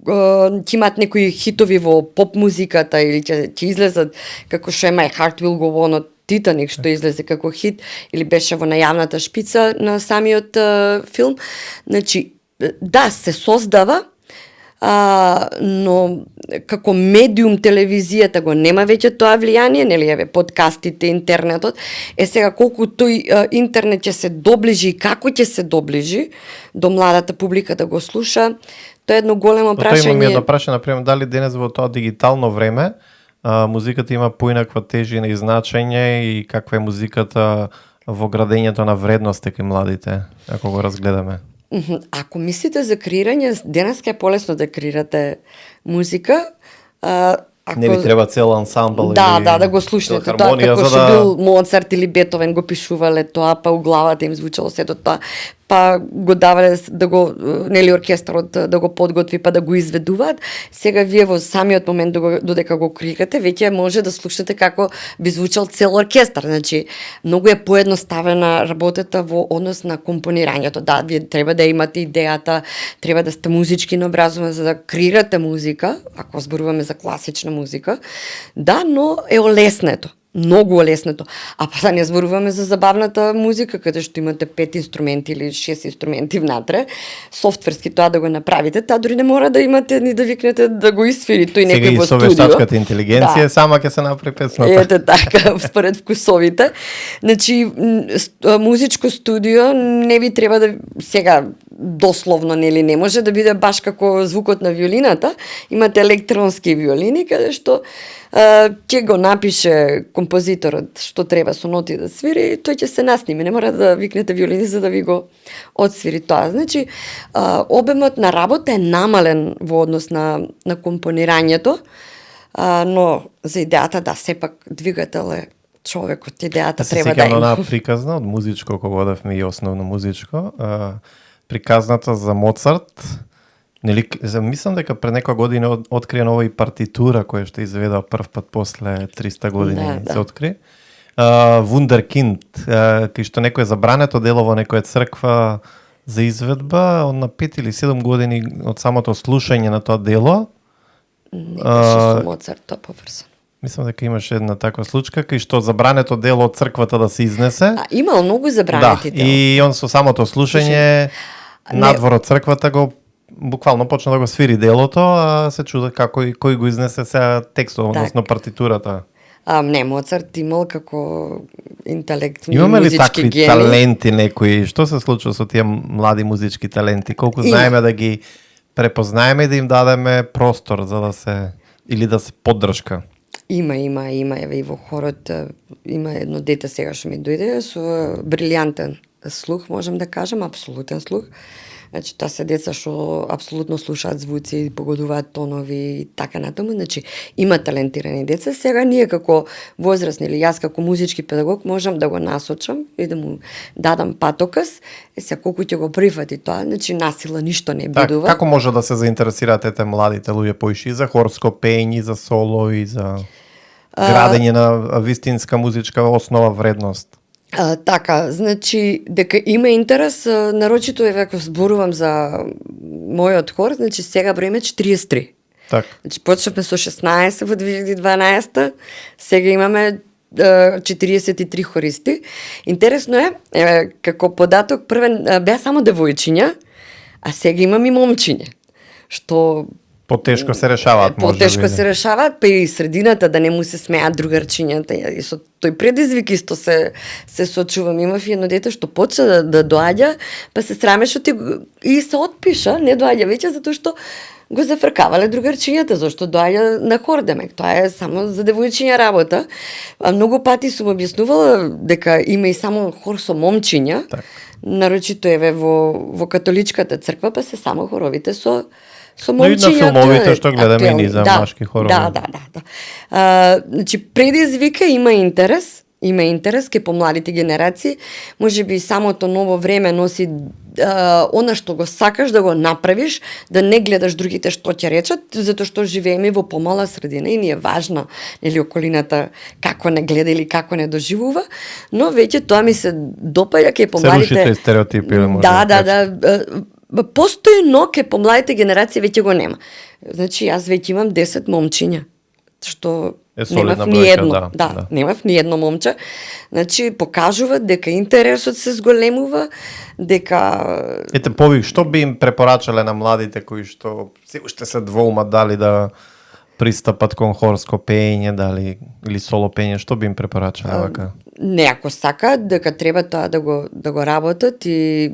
ќе имат некои хитови во поп музиката или ќе излезат како што е My Heart Will Go On од Титаник што излезе како хит или беше во најавната шпица на самиот филм. Значи, да, се создава, но како медиум телевизијата го нема веќе тоа влијание, нели еве подкастите, интернетот. Сега колку тој интернет ќе се доближи и како ќе се доближи до младата публика да го слуша, тоа е едно големо прашање. Тоа имам едно прашање, например, дали денес во тоа дигитално време музиката има поинаква тежина и значење и каква е музиката во градењето на вредности кај младите, ако го разгледаме? Ако мислите за креирање, денеска е полесно да креирате музика. Не ви треба цел ансамбл да го слушнете тоа, како што бил Моцарт или Бетовен го пишувале тоа, па у главата им звучало сето тоа, па го давале да го, нели оркестарот да го подготви па да го изведуваат. Сега вие во самиот момент додека го креирате, веќе може да слушнете како би звучал цел оркестар. Значи, многу е поедноставена работата во однос на компонирањето. Да, вие треба да имате идејата, треба да сте музички наобразувани за да креирате музика, ако зборуваме за класична музика. Да, но е олеснето. Многу олеснето. А па да не зборуваме за забавната музика, каде што имате 5 инструменти или 6 инструменти внатре, софтверски тоа да го направите, таа дури не мора да имате ни да викнете да го исфири тој некој во студио. Сега и со вештачката интелигенција сама ќе се направи песната. Ете така, според вкусовите. Значи, музичко студио не ви треба да сега дословно, нели, не може да биде баш како звукот на виолината. Имате електронски виолини, каде што ќе го напише композиторот што треба со ноти да свири и тој ќе се насними. Не мора да викнете виолини за да ви го одсвири тоа. Значи, обемот на работа е намален во однос на компонирањето, но за идејата, да, сепак двигател е човекот, идејата треба да има. Се сеќавам на приказна од музичко, кога одевме и основно музичко, приказната за Моцарт. Нели, мислам дека пред некоја година открија нова и партитура која што изведа прв пат после 300 години се откри. Вундеркинд, кај што некој забрането дело во некоја црква за изведба, на 5 или 7 години од самото слушање на тоа дело. Не беше со Моцарт тоа поврзано. Мислам дека имаше една таква случка кај што забрането дело од црквата да се изнесе. Имал многу забранети дела. И он со самото слушање надвор од црквата го буквално почна да го свири делото, а се чуда како и кој го изнесе сега текстот, односно партитурата. Не, Моцарт имал како интелект, имаме ли такви гени? таленти некои? Што се случува со тие млади музички таленти? Колку знаеме да ги препознаеме и да им дадеме простор за да се или да се поддршка? Има, еве и во хорот има едно дете сега што ми дојде со брилјантен слух, можам да кажам, апсолутен слух. Значи, тоа се деца што апсолутно слушаат звуци, погодуваат тонови и така натаму. Значи, има талентирани деца. Сега ние како возрастни или јас како музички педагог можам да го насочам и да му дадам патоказ. Сега колку ќе го прифати тоа, значи насила ништо не бидува. Како може да се заинтересираат ете младите луѓе поише за хорско пење, за соло и за градење на вистинска музичка основа вредност? Така, значи, дека има интерес, нарочито е ако зборувам за мојот хор, значи сега броиме 43. Так. Значи почнавме со 16 во 2012, сега имаме 43 хористи. Интересно е, како податок, првен беа само девојчиња, а сега имам и момчиња, што Потешко се решаваат, може потешко би. се решаваат, па и средината да не му се смеат другарчињата. И со тој предизвик исто се сочувам. Имав и едно дете што почна да доаѓа, па се срамеше и се отпиша, не доаѓа веќе затоа што го зафркавале другарчињата, зашто доаѓа на хор, демек. Тоа е само за девојчиња работа. А многу пати сум објаснувала дека има и само хор со момчиња. Так. Нарочито еве во католичката црква, па се само хоровите со Но и на момчињата. филмовите што гледаме и актуелни. ние за машки хорови. Да. Значи предизвика има интерес ке помладите генерации, можеби и самото ново време носи она што го сакаш да го направиш, да не гледаш другите што ќе речат, затоа што живееме во помала средина и ни е важна, нели, околината како не гледа или како не доживува, но веќе тоа ми се допаѓа ке помладите. Се рушите стереотипи, или може Да. Постои, но ке помладите генерации веќе го нема. Значи, јас веќе имам 10 момчиња, што Е солидна немав ни бројка, едно. да. Немав ни едно момче. Значи, покажуваат дека интересот се зголемува, дека Ете, повик, што би им препорачале на младите кои што се уште се двоумат дали да пристапат кон хорско пеење, дали или соло пеење, што би им препорачале вака? не, ако сакаат дека треба тоа да го работат и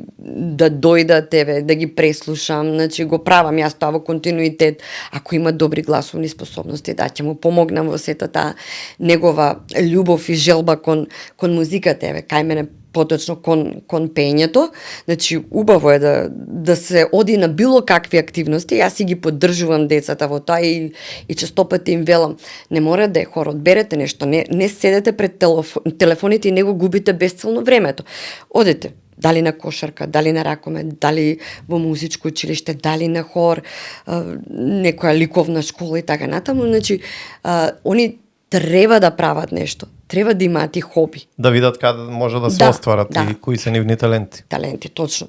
да дојдат, еве, да ги преслушам, значи го правам јас тоа во континуитет, ако има добри гласовни способности, да ќе му помогнам во сета таа негова љубов и желба кон музиката, еве, кај мене поточно кон пењето. Значи убаво е да се оди на било какви активности. Јас си ги поддржувам децата во тоа и честопати им велам, не мора да е хор, одберете нешто, не седете пред телефоните и не го губите безцелно времето. Одете дали на кошарка, дали на ракомет, дали во музичко училиште, дали на хор, некоја ликовна школа и така натаму. Значи, они треба да прават нешто. Треба да имаат и хоби. Да видат каде може да се Да, остварат да. и кои се нивни таленти. Таленти, точно.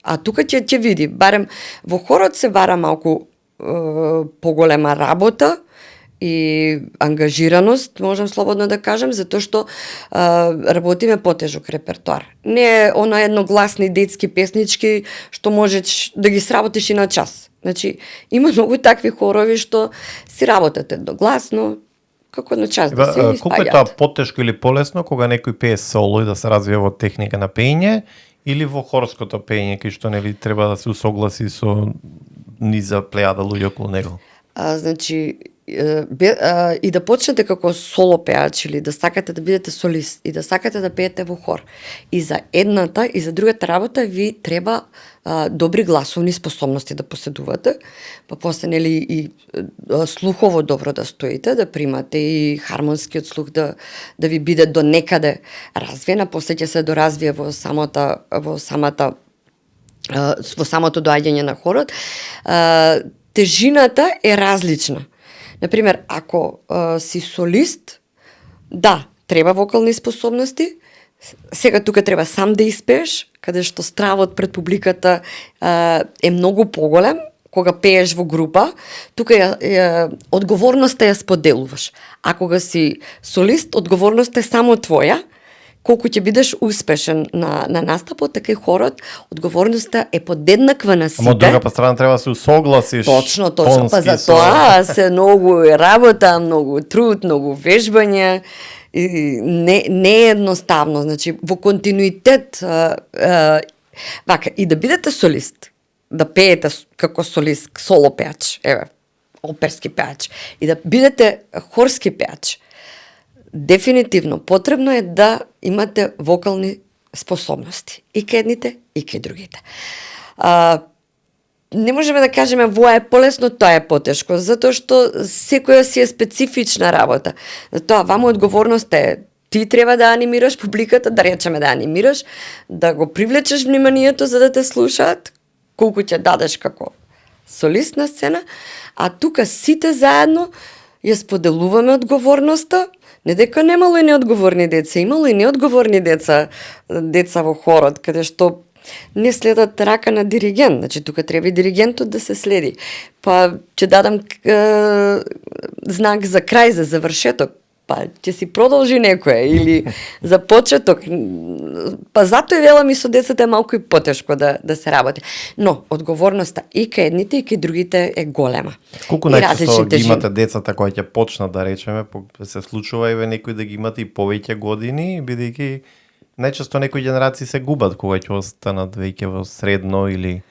А тука ќе види, барем во хорот се бара малку поголема работа и ангажираност, можам слободно да кажем, затоа што работиме потежок репертоар. Не е она едногласни детски песнички што можеш да ги сработиш и на час. Значи, има многу такви хорови што си работат едногласно, како на час да се Колку е тоа испаѓаат. потешко или полесно кога некој пее соло и да се развие во техника на пеење или во хорското пеење кај што нели треба да се усогласи со низа плејада луѓе околу него? Значи, и да почнете како соло пеач или да сакате да бидете солист и да сакате да пеете во хор. И за едната и за другата работа ви треба добри гласовни способности да поседувате, па после нели и слухово добро да стоите, да примате и хармонскиот слух да ви биде до некаде развиена, после ќе се доразвие во самото доаѓање на хорот. Тежината е различна. Например, ако си солист, да, треба вокални способности. Сега тука треба сам да испееш, каде што стравот пред публиката е многу поголем, кога пееш во група, тука одговорноста ја споделуваш. А кога си солист, одговорноста е само твоја. Колку ќе бидеш успешен на настапот, така и хорот, одговорноста е подеднаква на сите. Ама од друга страна треба да се усогласиш. Точно. Па тонски за со- тоа се многу работа, многу труд, многу вежбање. И не е едноставно, значи во континуитет вака и да бидете солист, да пеете како солист, соло пеач, еве, оперски пеач, и да бидете хорски пеач. Дефинитивно потребно е да имате вокални способности и кај едните и кај другите. Не можеме да кажеме воа е полесно, тоа е потешко, затоа што секоја си е специфична работа. Затоа вама одговорноста е ти треба да анимираш публиката, да речеме да анимираш, да го привлечеш вниманието за да те слушаат, колку ќе дадеш како солист на сцена, а тука сите заедно ја споделуваме одговорноста, не дека немало и неодговорни деца, имало и неодговорни деца во хорот, каде што не следат рака на диригент, значи тука треба и диригентот да се следи. Па ќе дадам знак за крај, за завршеток. па ќе си продолжи некоја или за почеток. Па затоа и велам и со децата е малку и потешко да се работи. Но одговорноста и кај едните и кај другите е голема. Колку И најчесто различните ги имате децата кои ќе почнат да речеме, се случува еве некои да ги имате и повеќе години, бидејќи најчесто некои генерации се губат кога ќе останат веќе во средно или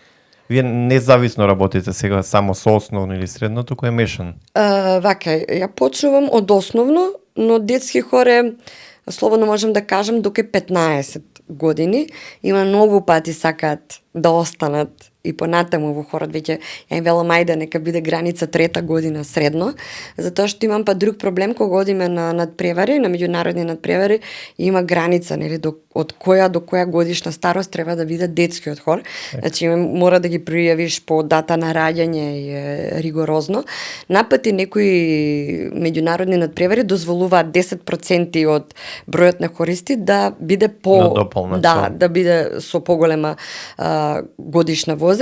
вие независно работите сега само со основно или средно, туку е мешан. Вака, ја почнувам од основно, но детски хор е, слободно можам да кажам, доке 15 години. Има многу пати сакаат да останат и понатаму во хорот, веќе ја им велам ајде нека биде граница 3-та година средно, затоа што имам па друг проблем кога одиме на надпревари, на меѓународни надпревари, има граница, нели, од која до која годишна старост треба да биде детскиот хор. Значи мора да ги пријавиш по дата на раѓање и е ригорозно. Напати некои меѓународни надпревари дозволуваат 10% од бројот на хористи да биде да биде со поголема годишна возраст.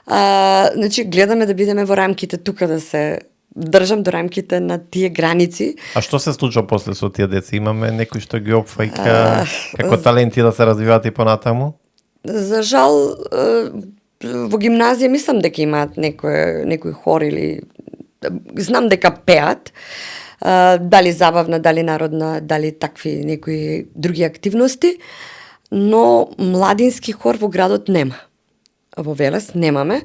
Значи гледаме да бидеме во рамките тука, да се држам до рамките на тие граници. А што се случува после со тие деца? Имаме некои што ги опфаќа како таленти да се развиваат и понатаму? За жал, во гимназија мислам дека имаат некој хор или знам дека пеат, дали забавна, дали народна, дали такви некои други активности, но младински хор во градот нема. Во Велес немаме.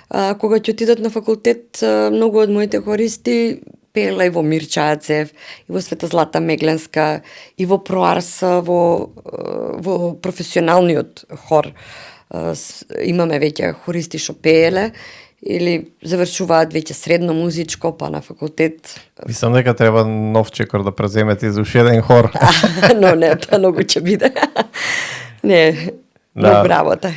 Кога ќе отидат на факултет, многу од моите хористи пеела и во Мирчаацев, и во Света Злата Мегленска, и во Проарс, во професионалниот хор. Имаме веќе хористи што пееле, или завршуваат веќе средно музичко, па на факултет. Мислам дека треба нов чекор да преземете за уште еден хор. Но не, тоа многу ќе биде. Не, многу работа.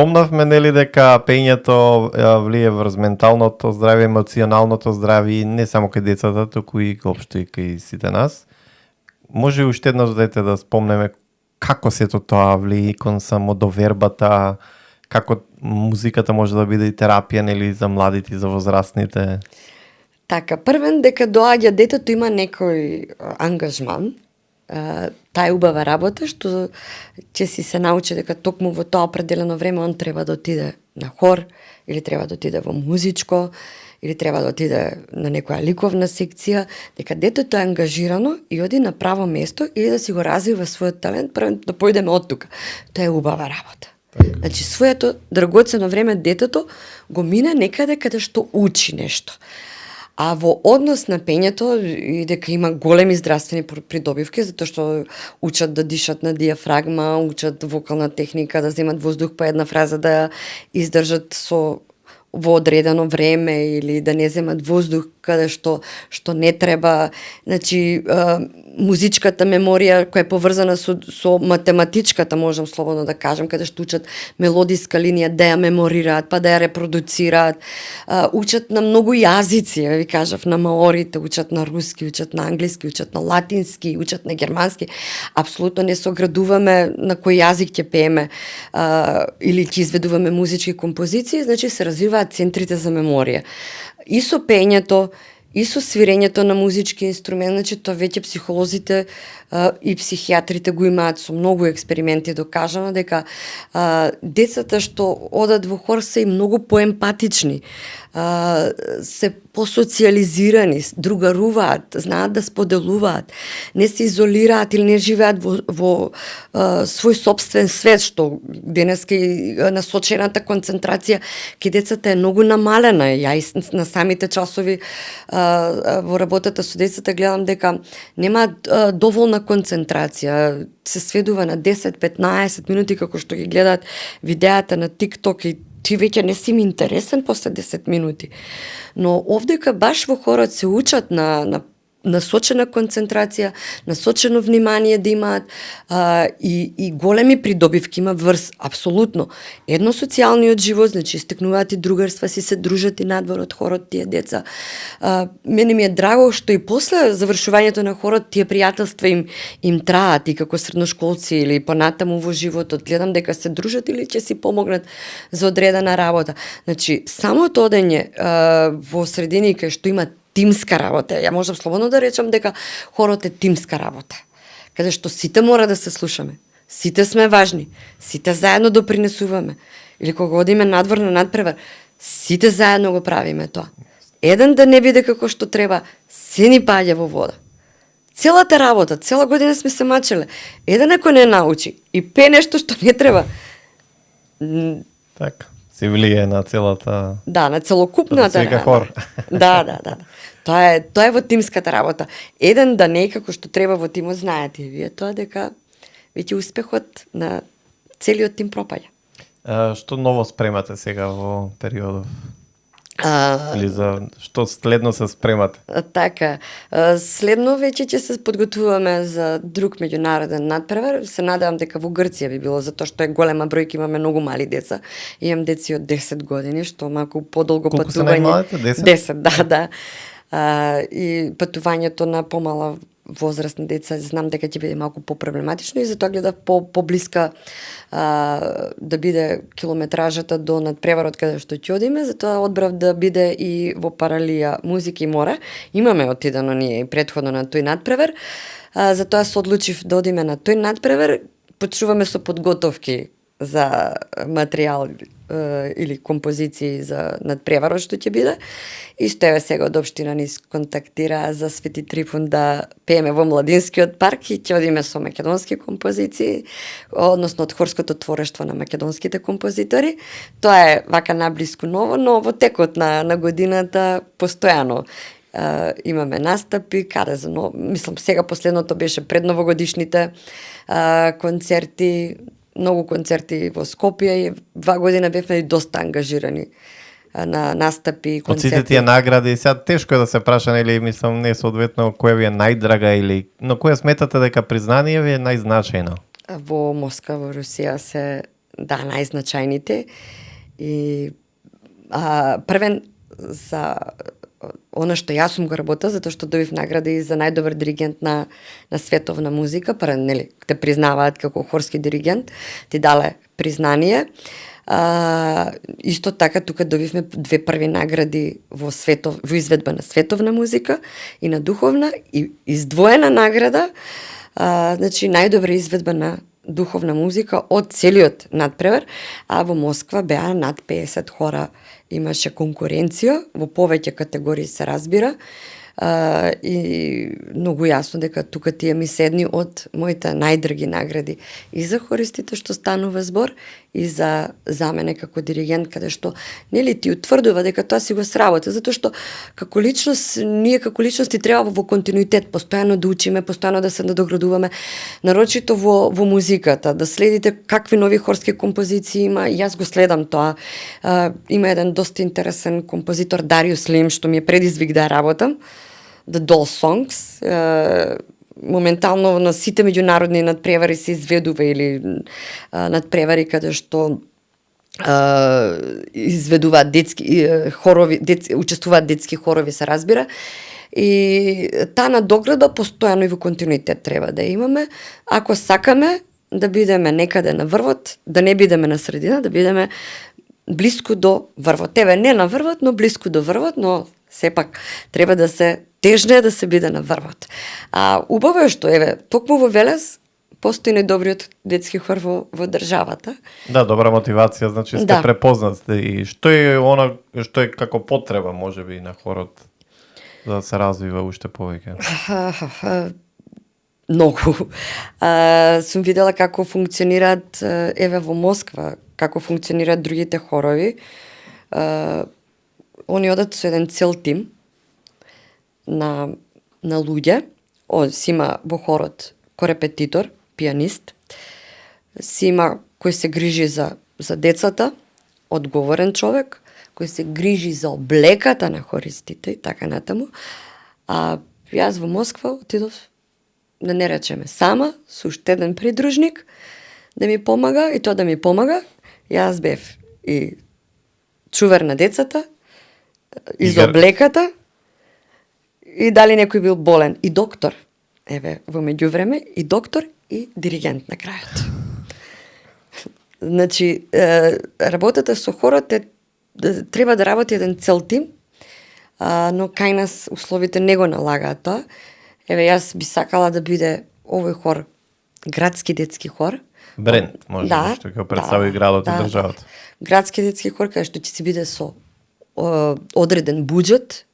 Помнавме нели дека пењето влие врз менталното здравје, емоционалното здравје, не само кај децата, туку и општо и кај сите нас. Може уште еднаш да спомнеме како сето тоа влии кон самодовербата, како музиката може да биде и терапија нели за младите и за возрастните? Така, првен дека доаѓа детето има некој ангажман, таа е убава работа што ќе си се научи дека токму во тоа определено време он треба да отиде на хор или треба да отиде во музичко или треба да отиде на некоја ликовна секција, дека детето е ангажирано и оди на право место или да си го развива својот талент, прво да појдеме од тука. Тоа е убава работа. Значи, своето драгоцено време детето го мине некаде каде што учи нешто. А во однос на пењето, и дека има големи здравствени придобивки, затоа што учат да дишат на диафрагма, учат вокална техника, да земат воздух по една фраза, да ја издржат во одредено време или да не земат воздух каде што не треба. Значи, музичката меморија која е поврзана со математичката, можам слободно да кажам, каде што учат мелодиска линија да ја меморираат, па да ја репродуцираат. Учат на многу јазици, ви кажав, на маорите, учат на руски, учат на англиски, учат на латински, учат на германски. Апсолутно не се оградуваме на кој јазик ќе пееме или ќе изведуваме музички композиции, значи се развиваат центрите за меморија. И со пењето, и со свирењето на музички инструмент, значи тоа веќе психолозите и психијатрите го имаат со многу експерименти докажано дека децата што одат во хор се и многу поемпатични, се посоциализирани, другаруваат, знаат да споделуваат, не се изолираат или не живеат во свој собствен свет, што денеска и насочената концентрација ке децата е многу намалена. Ја и на самите часови во работата со децата гледам дека немаат доволна концентрација, се сведува на 10-15 минути како што ги гледаат видеата на TikTok и ти веќе не си ми интересен после 10 минути. Но овдека баш во хорот се учат на насочена концентрација, насочено внимание да имаат и големи придобивки има врз, апсолутно. Едно социјалниот живот, значи стекнуваат и другарства, си се дружат и надвор од хорот тие деца. Мене ми е драго што и после завршувањето на хорот тие пријателства им траат и како средношколци или понатаму во животот. Гледам дека се дружат или ќе си помогнат за одредена работа. Значи, самото одење во средини кај што има тимска работа. Ја можам слободно да речам дека хорот е тимска работа. Каде што сите мора да се слушаме. Сите сме важни. Сите заедно допринесуваме. Или кога одиме надвор на надпревар, сите заедно го правиме тоа. Еден да не биде како што треба, се ни паѓа во вода. Целата работа, цела година сме се мачеле. Еден ако не научи и пе нешто што не треба, Така, се влие на целата... Да, на целокупната работа. Хор. Да. Тоа е во тимската работа. Еден да не е како што треба во тимот, знаете и вие тоа дека веќе успехот на целиот тим пропаѓа. Што ново спремате сега во периодов? Или за што следно се спремате? Така, следно веќе ќе се подготвуваме за друг меѓународен надпревар. Се надевам дека во Грција би било, затоа што е голема бројка, имаме многу мали деца. Имам деци од 10 години, што малку подолго патување. Колку се најмалите? 10? Да. И патувањето на помала возрастни деца знам дека ќе биде малку попроблематично и затоа гледав поблиска да биде километражата до надпреварот каде што ќе одиме, затоа одбрав да биде и во паралија музика и море. Имаме отидено ние претходно на тој надпревар, затоа се одлучив да одиме на тој надпревар. Почнуваме со подготовки за материјал или композиции за надпреварот што ќе биде. Исто еве сега од општина ни контактира за Свети Трифун да пееме во Младинскиот парк и ќе одиме со македонски композиции, односно од хорското творештво на македонските композитори. Тоа е вака наблиску ново, но во текот на годината постојано имаме настапи, каде за мислам сега последното беше пред новогодишните концерти, многу концерти во Скопје и 2 година бевме и доста ангажирани на настапи, концерти. Од сите тие награди, сега тешко е да се праша, нели, мислам, не соодветно која ви е најдрага или но која сметате дека признание ви е најзначајно? Во Москва, во Русија се најзначајните и првен за она што јас сум го работила, затоа што добив награда и за најдобар диригент на световна музика, нели, те признаваат како хорски диригент, ти дале признание. Исто така тука добивме 2 први награди во изведба на световна музика и на духовна, и издвоена награда, значи најдобра изведба на духовна музика од целиот надпревар, а во Москва беа над 50 хора, имаше конкуренција, во повеќе категории се разбира, и многу јасно дека тука тие ми седни од моите најдраги награди и за хористите што станува збор и за мене како диригент, каде што нели ти утврдува дека тоа си го сработи, затоа што како личност, ние како личности треба во континуитет, постојано да учиме, постојано да се надоградуваме, нарочито во музиката, да следите какви нови хорски композиции има. Јас го следам тоа. Има еден доста интересен композитор Дариус Лим што ми е предизвик да работам, The Doll Songs. Моментално на сите меѓународни надпревари се изведува или надпревари каде што изведуваат детски хорови, учествуваат детски хорови, се разбира. И таа надоградба постојано и во континуитет треба да имаме, ако сакаме да бидеме некаде на врвот, да не бидеме на средина, да бидеме блиску до врвот. Еве, не на врвот, но блиску до врвот, но сепак треба да се тежне да се биде на врвот. Убаво е што, еве, токму во Велес постои најдобриот детски хор во државата. Да, добра мотивација, значи сте препознати. И што е она што е како потреба можеби на хорот за да се развива уште повеќе? Многу. Сум видела како функционираат, еве во Москва, како функционираат другите хорови. Они одат со еден цел тим на луѓе. Си има во хорот корепетитор, пианист, си има кој се грижи за децата, одговорен човек, кој се грижи за облеката на хористите и така натаму. Јас во Москва отидов, да не речеме сама, со уште еден придружник, да ми помага, и тоа да ми помага. Јас бев и чувар на децата, и за облеката, и дали некој бил болен, и доктор. Еве, во меѓувреме, и доктор, и диригент на крајот. Значи, работата со хорот треба да работи еден цел тим, но кај нас условите не го налагаат тоа. Еве, јас би сакала да биде овој хор градски детски хор. Бренд, може што ќе представи градот и државата. Градски детски хор кај што ќе си биде со одреден буџет,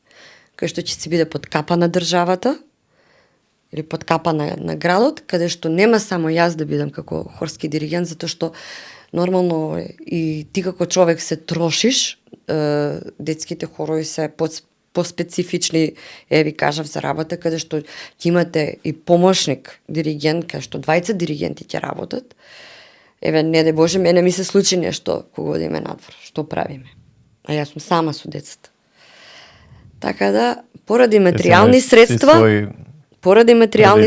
кај што ќе си биде под капа на државата или под капа на градот, каде што нема само јас да бидам како хорски диригент, затоа што нормално и ти како човек се трошиш, детските хорови се поспецифични, ви кажав за работа, каде што ќе имате и помошник диригент, кај што 20 диригенти ќе работат. Еве, не де Боже, мене ми се случи нешто кога одиме надвор. Што правиме? А јас сум сама со децата. Така да, поради материјални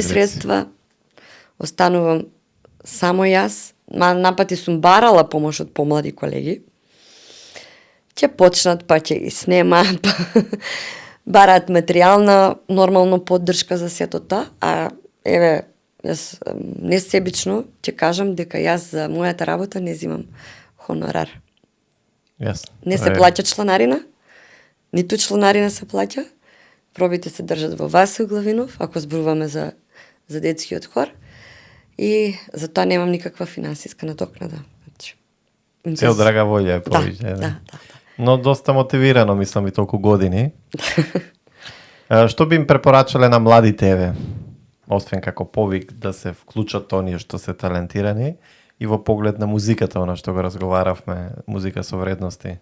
средства, останувам само јас. Напати сум барала помош од помлади колеги. Ќе почнат, па ќе ги снемаат, бараат материјална, нормално поддршка за сето тоа. А еве, јас несебично ќе кажам дека јас за мојата работа не земам хонорар. Јасно. Не се плаќа чланарина, ниту чланарина се плаќа. Пробите се држат во Васил Главинов, ако зборуваме за детскиот хор. И за тоа немам никаква финансиска надокнада. Цел драга волја е повеќе. Да. Но доста мотивирано, мислам, и толку години. Што би им препорачале на младите, еве, освен како повик да се вклучат оние што се талентирани, и во поглед на музиката, она што го разговаравме, музика со вредности?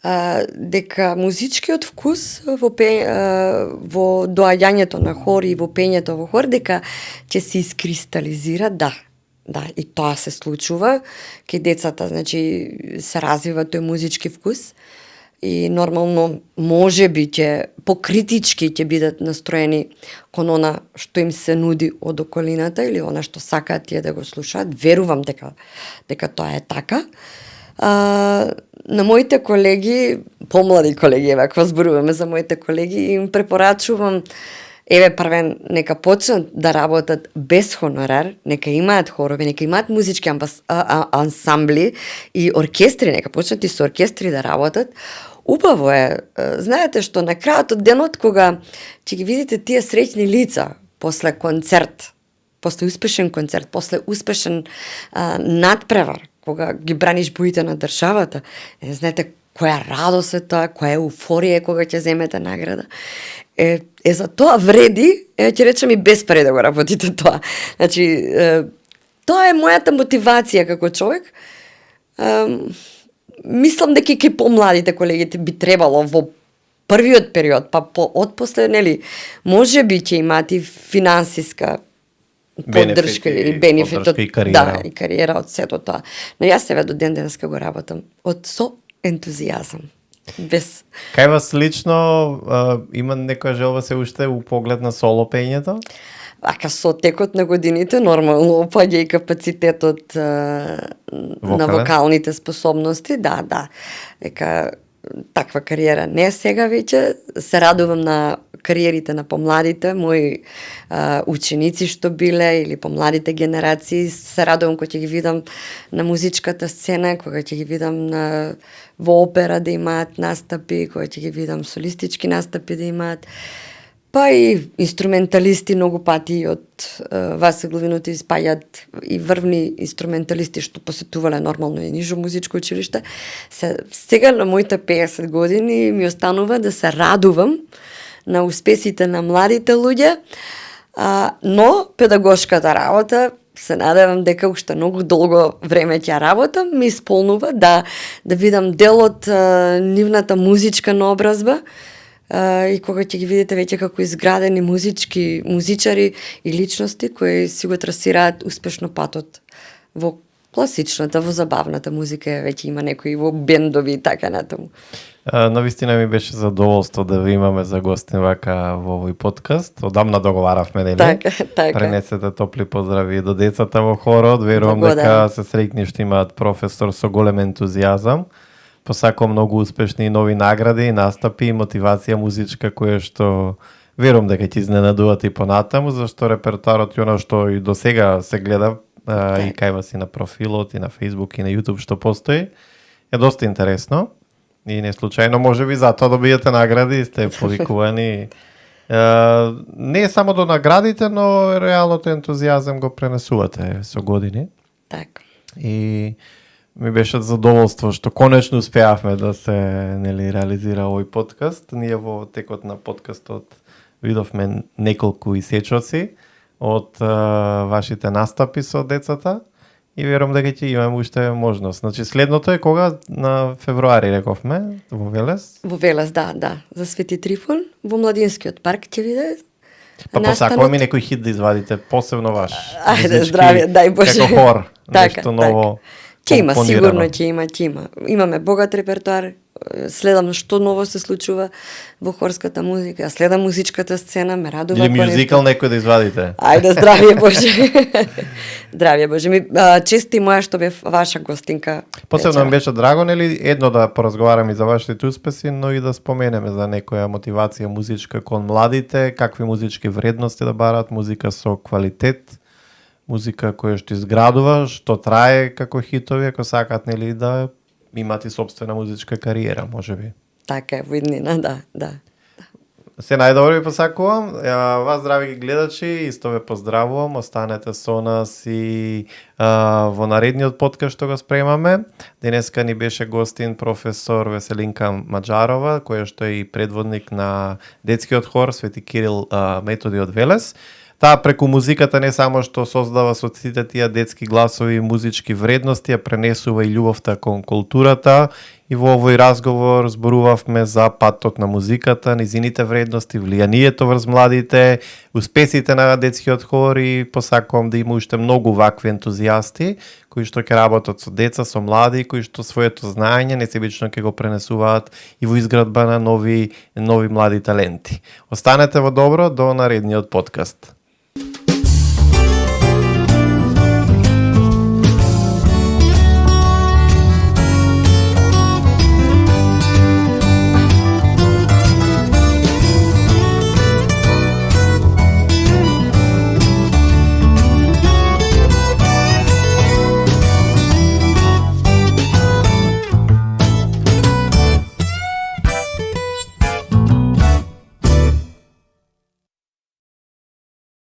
Дека музичкиот вкус во доаѓањето на хор и во пењето во хор, дека ќе се искристализира, да, и тоа се случува. Кај децата, значи, се развива тој музички вкус и нормално можеби ќе покритички ќе бидат настроени кон она што им се нуди од околината или она што сакаат тие да го слушаат. Верувам дека тоа е така. На моите колеги, помлади колеги, еве ако зборуваме за моите колеги, им препорачувам првен нека почнат да работат без хонорар, нека имаат хорови, нека имаат музички ансамбли и оркестри, нека почнат и со оркестри да работат. Убаво е, знаете што, на крајот од денот, кога ќе ги видите тие среќни лица после концерт, после успешен концерт, после успешен надпревар, кога ги браниш боите на државата, знаете која радост е тоа, која еуфорија кога ќе земете награда. За тоа вреди, ќе речем и без пари да го работите тоа. Значи, тоа е мојата мотивација како човек. Мислам дека и помладите колегите би требало во првиот период, па отпосле, нели, може би ќе имаат и финансиска поддршка или бенефит од кариера. И кариера од сето тоа. Но јас себе до ден денеска го работам со ентузијазам. Без. Кај вас лично има некоја желба се уште у поглед на соло пењето? Ака со текот на годините нормално опаѓа и капацитетот на вокалните способности, да. Дека таква кариера не е сега веќе. Се радувам на кариерите на помладите, мои ученици што биле или помладите генерации. Се радувам кога ќе ги видам на музичката сцена, кога ќе ги видам во опера да имаат настапи, кога ќе ги видам солистички настапи да имаат. Па и инструменталисти многу пати од Васе Главиноти испаѓаат и врвни инструменталисти што посетувале нормално и нижо музичко училиште. Сега на моите 50 години ми останува да се радувам на успесите на младите луѓе, но педагошката работа се надевам дека уште многу долго време ќе работам, ми исполнува да видам дел од нивната музичка наобразба, и кога ќе ги видите веќе како изградени музичари и личности кои си го трасираат успешно патот во класичната, во забавната музика, веќе има некои во бендови и така натаму. Навистина ми беше задоволство да ви имаме за гостин вака во овој подкаст. Одамна договаравме, нели? Така. Пренесете топли поздрави до децата во хорот. Верувам дека се среќни што имаат професор со голем ентузијазам. Посакувам многу успешни и нови награди, настапи и мотивација музичка која што верувам дека ќе изненадуват и понатаму, зашто репертуарот и оно што и до сега се гледа и кај вас и на профилот, и на Facebook, и на YouTube што постои, е доста интересно. И не случајно можеби затоа добијате награди и сте повикувани. Не само до наградите, но реалното ентузијазам го пренесувате со години. Така. И ми беше задоволство што конечно успеавме да се реализира овој подкаст. Ние во текот на подкастот видовме неколку исечоци од вашите настапи со децата и верувам дека ќе имаме уште можност. Значи следното е кога? На февруари рековме во Велес? Во Велес, да. За Свети Трифон, во Младинскиот парк ќе виде. Па посакувам и некој хит да извадите, посебно ваш. Ајде, здравје, дај Боже. Како хор, нешто ново. Ќе има, сигурно ќе има. Имаме богат репертуар, следам што ново се случува во хорската музика, следам музичката сцена, ме радува. Или мюзикал некој да извадите. Ајде, здравје Боже. Здравје Боже. Чести моја што бев ваша гостинка. Посебно ми беше драго, нели, едно да поразговараме за вашите успеси, но и да споменеме за некоја мотивација музичка кон младите, какви музички вредности да бараат, музика со квалитет, музика која што изградува, што трае како хитови, ако сакат, нели, да имат и собствена музичка кариера, можеби. Така е, во иднина, да. Се најдобро ви посакувам. Вас, здрави гледачи, исто ве поздравувам. Останете со нас и во наредниот подкаст што го спремаме. Денеска ни беше гостин професор Веселинка Маџарова, која што е и предводник на детскиот хор Свети Кирил Методи од Велес. Таа преку музиката не само што создава со сите тие детски гласови и музички вредности, ја пренесува и љубовта кон културата. И во овој разговор зборувавме за патот на музиката, низините вредности, влијанието врз младите, успесите на детскиот хор и посакувам да има уште многу вакви ентузијасти кои што ќе работат со деца, со млади, кои што своето знаење несебично ќе го пренесуваат и во изградба на нови млади таленти. Останете во добро до наредниот подкаст.